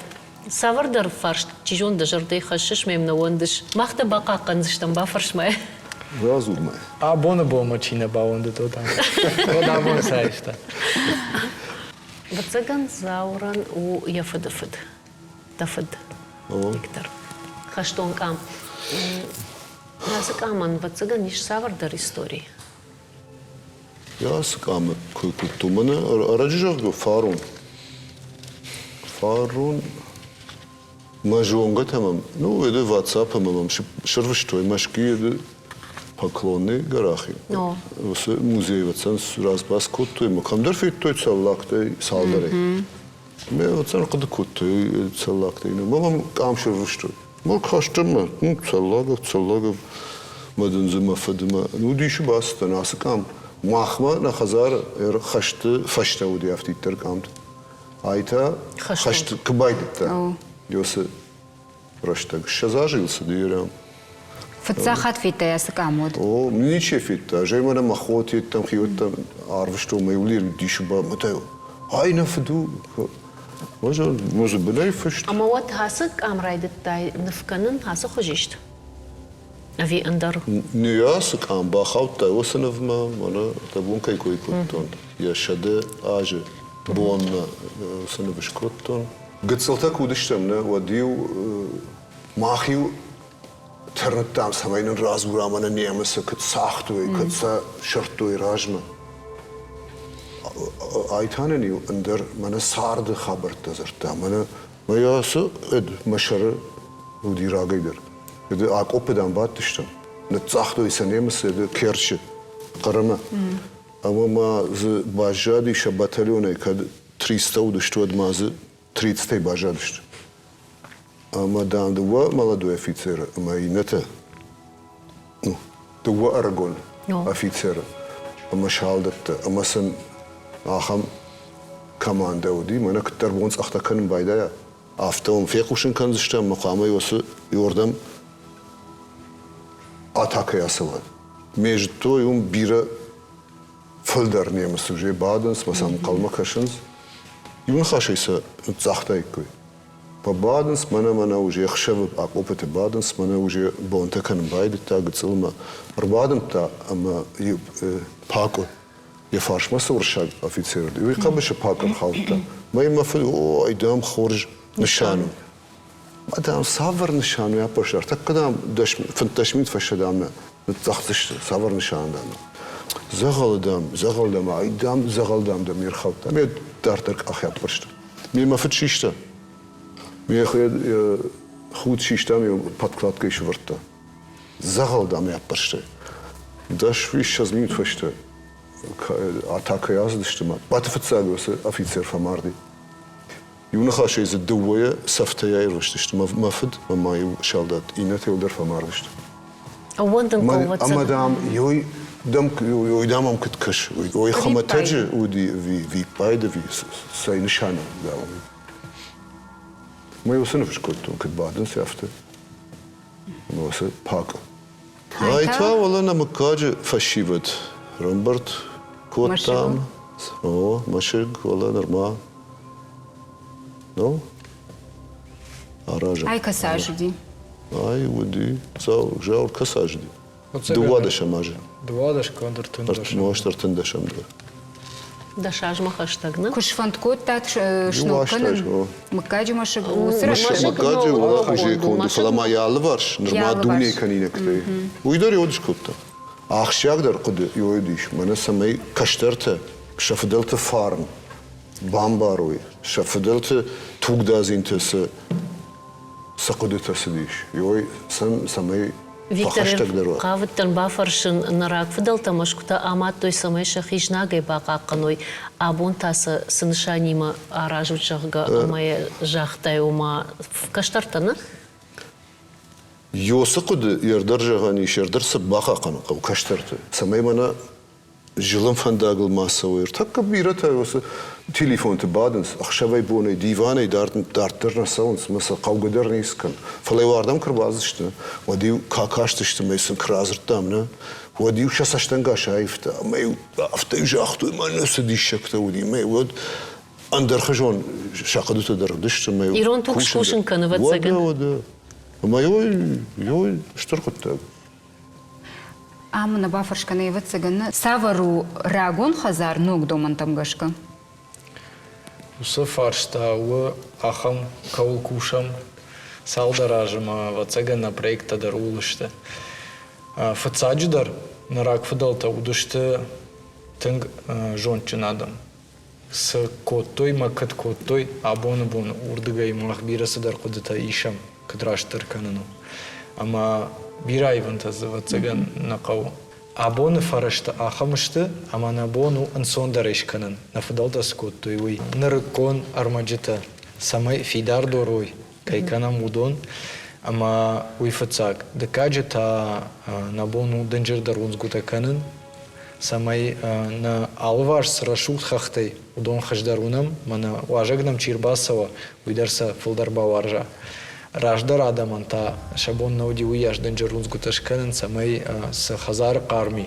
Цавӕрдӕр фарст, чи зоны, дӕ зӕрдӕйы хӕссыс, мӕм нӕ уӕндыс. Мах дӕ бахъахъхъӕндзыстӕм, бафӕрс мӕ. Радзур мӕ. Абоны бонмӕ чи нӕ бауӕндыд, уӕд уӕд абон саивта. Ӕвӕццӕгӕн, Зауырӕн у йӕ фыды фыд, дӕ фыд, Виктор. Хӕстон къам. Ацы къамӕн, ӕвӕццӕгӕн, ис цавӕрдӕр истори. Ацы къамы куы куыдтон, мӕнӕ ӕрӕджы зӕгъгӕ, фарон. Фарон мӕ зонгӕтӕ мӕм, ну, это WhatsApp-ы мӕм сырвыстой Мӕскуыйы. Поклонный горахи. Уыцы музейы ӕвӕццӕн разбас кодтой ӕмӕ кӕмдӕр федтой цӕллагтӕй цалдӕрӕй. Мӕ ӕвӕццӕн хъуыды кодтой цӕллагтӕй. Мӕ мӕм къам сӕрвыстой. Мӕ кастӕн мӕ, ну, Цӕллагов, Цӕллагов, мӕ дын дзы мӕ фыдмӕ. Ну, дисы бацыдтӕн, ацы къам махмӕ нӕ хӕдзары хӕсты фӕстӕ уыди афтиддӕр къамтӕ. Ай та хӕст куы байдыдта, уыцы рӕстӕг. 20 азы йыл цыди Ирӕм. Фыццаг хатт федтай ацы къам уӕд? О, ничи федта. Зӕй мӕнӕ мӕ хотеттӕм, хиуӕттӕм арвыстон, мӕ иу дисы ба, ай нӕ фыд у. Мӕ бынӕй фыст. Ӕмӕ уӕд ацы къам райдыдтай ныв кӕнын, ацы хуызист? Ӕви ӕндӕр? Не, ацы къам бахаудта уыцы нывмӕ, мӕнӕ дӕ бон кӕй кой кодтон, йӕ 100 азы бонмӕ уыцы ныв скодтон. Гыццылтӕ куы уыдыстӕм, нӕ, уӕд-иу мах-иу тырныдтам, цӕмӕй нын радзура мӕнӕ немыцы куыд цагътой, куыд сӕ сырдтой размӕ. Ай та нын-иу ӕндӕр мӕнӕ царды хабӕрттӕ дзырдта, мӕнӕ мӕ ацы мӕ сӕры уыди рагӕй дӕр. Акъоппы дам бадтыстӕм, ныццагътой сӕ немыцы Керчы, Хъырымы. Ӕмӕ ма дзы баззади сӕ батальонӕй, кӕд 300 уыдысты, уӕд ма дзы 30-ӕй баззадысты. Ӕмӕ, дам, дыууӕ молодой офицеры ӕмӕ иннӕтӕ, ну, дыууӕ ӕрыгон офицеры ӕмӕ салдӕттӕ, ӕмӕ сын ахӕм командӕ уыди, мӕнӕ куыддӕр бон цъӕхтӕ кӕнын байдайа, афтӕ уым фехъусын кӕндзыстӕм ӕмӕ хъуамӕ уыцы иуырдӕм атакӕйы ацӕуӕд. Ме зыдтой, уым бирӕ фылдӕр немыц уже бадынц мӕ сӕм ӕнхъӕлмӕ кӕсынц. Иу ныхасӕй сӕ ныццагътаиккой. Фӕбадынц мӕнӕ-мӕнӕ уже ӕхсӕвы акъоппыты бадынц, мӕнӕ уже бонтӕ кӕнын байдыдта гыццылмӕ. Ӕрбадымдта ӕмӕ пакъуы йӕ фарсмӕ цы уырыссаг офицер уыди, уый хъӕбысы пакъ ӕрхаудта. Мӕ мӕ фыд, ой, дам, хорз нысан у. Ма, дам, цавӕр нысан у, ӕппӕрст ӕртӕккӕ, дам, 15 минут фӕстӕ, дам, нӕ ныццӕгъддзысты, цавӕр нысан, дам. Дзӕгъӕлы, дам, дзӕгъӕл, дам, ай, дам, дзӕгъӕл, дам, дам, не рхаудта. Ме дарддӕр къах ӕппӕрста. Ме мӕ фыд систа. Ме худ систа, ме подкладкӕй сӕвӕрдта. Дзӕгъӕл, дам, ӕппӕрстай. 10-20 минут фӕстӕ атакӕйы ацыдысты мӕ ӕппӕты фыццаг уыцы офицер фӕмарди. Иу ныхасӕй дзы дыууӕйӕ цӕфтӕй аирвӕзтысты мӕ фыд ӕмӕ ма иу салдат, иннӕтӕ дӕр фӕмардысты. Ӕууӕндын хъӕуы, Ӕмӕ, дам, ой, дам, ой, дам, ӕм куыд кӕсы, ой, хуымӕтӕджы уыди виппайды, цӕй нысанӕн, дам. Мӕ уыцы ныв скодтон, куыд бадынц, афтӕ. Уыцы пакъы. Ай та уӕлӕ нӕ мыггаджы фӕсивӕд ӕрӕмбырд кодтам. О, мӕсыг, уӕлӕ нырма. Ну, аразӕм. Ай кӕцы аз уыди? Ай уыди, Зауыр кӕцы аз уыди? 12 азы. 12 кӕд 13. Может, 13 дӕр. Дӕс азмӕ хӕстӕг, нӕ? Куы сфӕнд кодтат сног кӕнын мыггаджы мӕсыг уыцы рӕстӕг? Мыггаджы уӕлахизы конд, фӕлӕ ма йӕ алыварс нырма дунейы кӕнинӕгтӕй. Уый дӕр йод скодта. Ахсджиагдӕр хъуыды йод ис, мӕнӕ цӕмӕй кӕстӕртӕ сӕ фыдӕлты фарн бамбарой, сӕ фыдӕлты тугдадзинты цы цы хъуыдытӕ цыдис, ой сӕм цӕмӕй Виктор, хъавыдтӕн бафӕрсын, нӕ рагфыдӕлтӕ мӕсгуытӕ амадтой, цӕмӕй сӕхи знагӕй бахъахъхъӕной. Абон та сӕ цы нысанимӕ аразут, зӕгъгӕ, ӕмӕ йӕ загътай, ома кӕстӕртӕ нӕ? Ёсы хъуыды ӕрдӕр зӕгъӕн ис, ӕрдӕр цы бахъахъхъӕнын хъӕуы кӕстӕрты, цӕмӕй мӕнӕ зылын фӕндагыл ма цӕуой. Ӕртӕккӕ бирӕтӕ уыцы телефонты бадынц, ӕхсӕвӕй-бонӕй диванӕй дарддӕр нӕ цӕуынц, ӕмӕ сӕ хъӕугӕ дӕр не скӕн. Фӕлӕ-иу ардӕм куы рбацыдысты, уӕд-иу кастысты ӕмӕ сын куы радзырдтам, нӕ, уӕд-иу сӕ цӕстӕнгас аивта, ӕмӕ-иу афтӕ загътой, мӕнӕ цы диссӕгтӕ уыди, ӕмӕ уӕд ӕндӕрхуызон сӕ хъуыдытӕ дӕр уыдысты. Ӕмӕ Ирон туг скусын кӕны, ӕвӕццӕгӕн. Уӕдӕ, уӕдӕ. Ӕмӕ ой, стыр хъуыддаг. Ам нӕ бафӕрсгӕ нӕ, ӕвӕццӕгӕн, цавӕр у рагон хӕдзар ног домӕнтӕм гӕсгӕ? Уыцы фарста у ахӕм, кӕуыл кусӕм цалдӕр азы ма, ӕвӕццӕгӕн, нӕ проекттӕ дӕр ууыл сты. Фыццаджыдӕр, нӕ рагфыдӕлтӕ уыдысты тынг зондджын адӕм. Цы кодтой мӕ кӕд кодтой, абоны бон уырдыгӕй мах бирӕ цыдӕр хъуыдытӕ исӕм, куыд растдӕр кӕнын у. Ӕмӕ бирӕ ивынтӕ дзы, ӕвӕццӕгӕн, нӕ хъӕуы. Абоны фӕрӕзтӕ ахӕм сты, ӕмӕ нӕ бон у ӕнцондӕрӕй скӕнын, нӕ фыдӕлтӕ цы кодтой, уый. Нырыккон ӕрмӕджытӕ, цӕмӕй фидардор уой, кӕй кӕнӕм, уыдон. Ӕмӕ уый фыццаг. Дыккаджы та нӕ бон у дынджырдӕр рудзгуытӕ кӕнын, цӕмӕй нӕ алыварс цы рӕсугъд хӕхтӕй, уыдон хуыздӕр уынӕм, мӕнӕ уазӕг нӕм чи рбацӕуа, уый дӕр сӕ фылдӕр бауарза. Раздӕр адӕмӕн та сӕ бон нӕ уыди уыйас дынджыр рудзгуытӕ скӕнын, цӕмӕй цы хӕдзары хъарм и,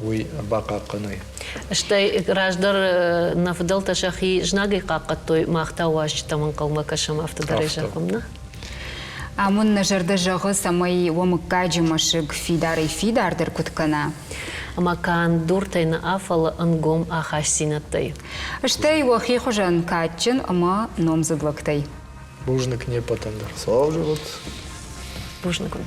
уый бахъахъхъӕной. Стӕй раздӕр нӕ фыдӕлтӕ сӕхи знагӕй хъахъхъӕдтой, мах та уазджытӕм ӕнхъӕлмӕ кӕсӕм, афтӕ дӕр ӕй зӕгъӕм, нӕ? Амон нӕ зӕрдӕ зӕгъы, цӕмӕй уӕ мыггаджы мӕсыг фидарӕй-фидардӕр куыд кӕна. Ӕмӕ канд дуртӕй нӕ, фӕлӕ ӕнгом ахастдзинӕдтӕй. Стӕй уӕхи хуызӕн кадджын ӕмӕ номдзыд лӕгтӕй. Бузныг не ппӕтӕн дӕр. Цал зӕгъут? Бузныг уын.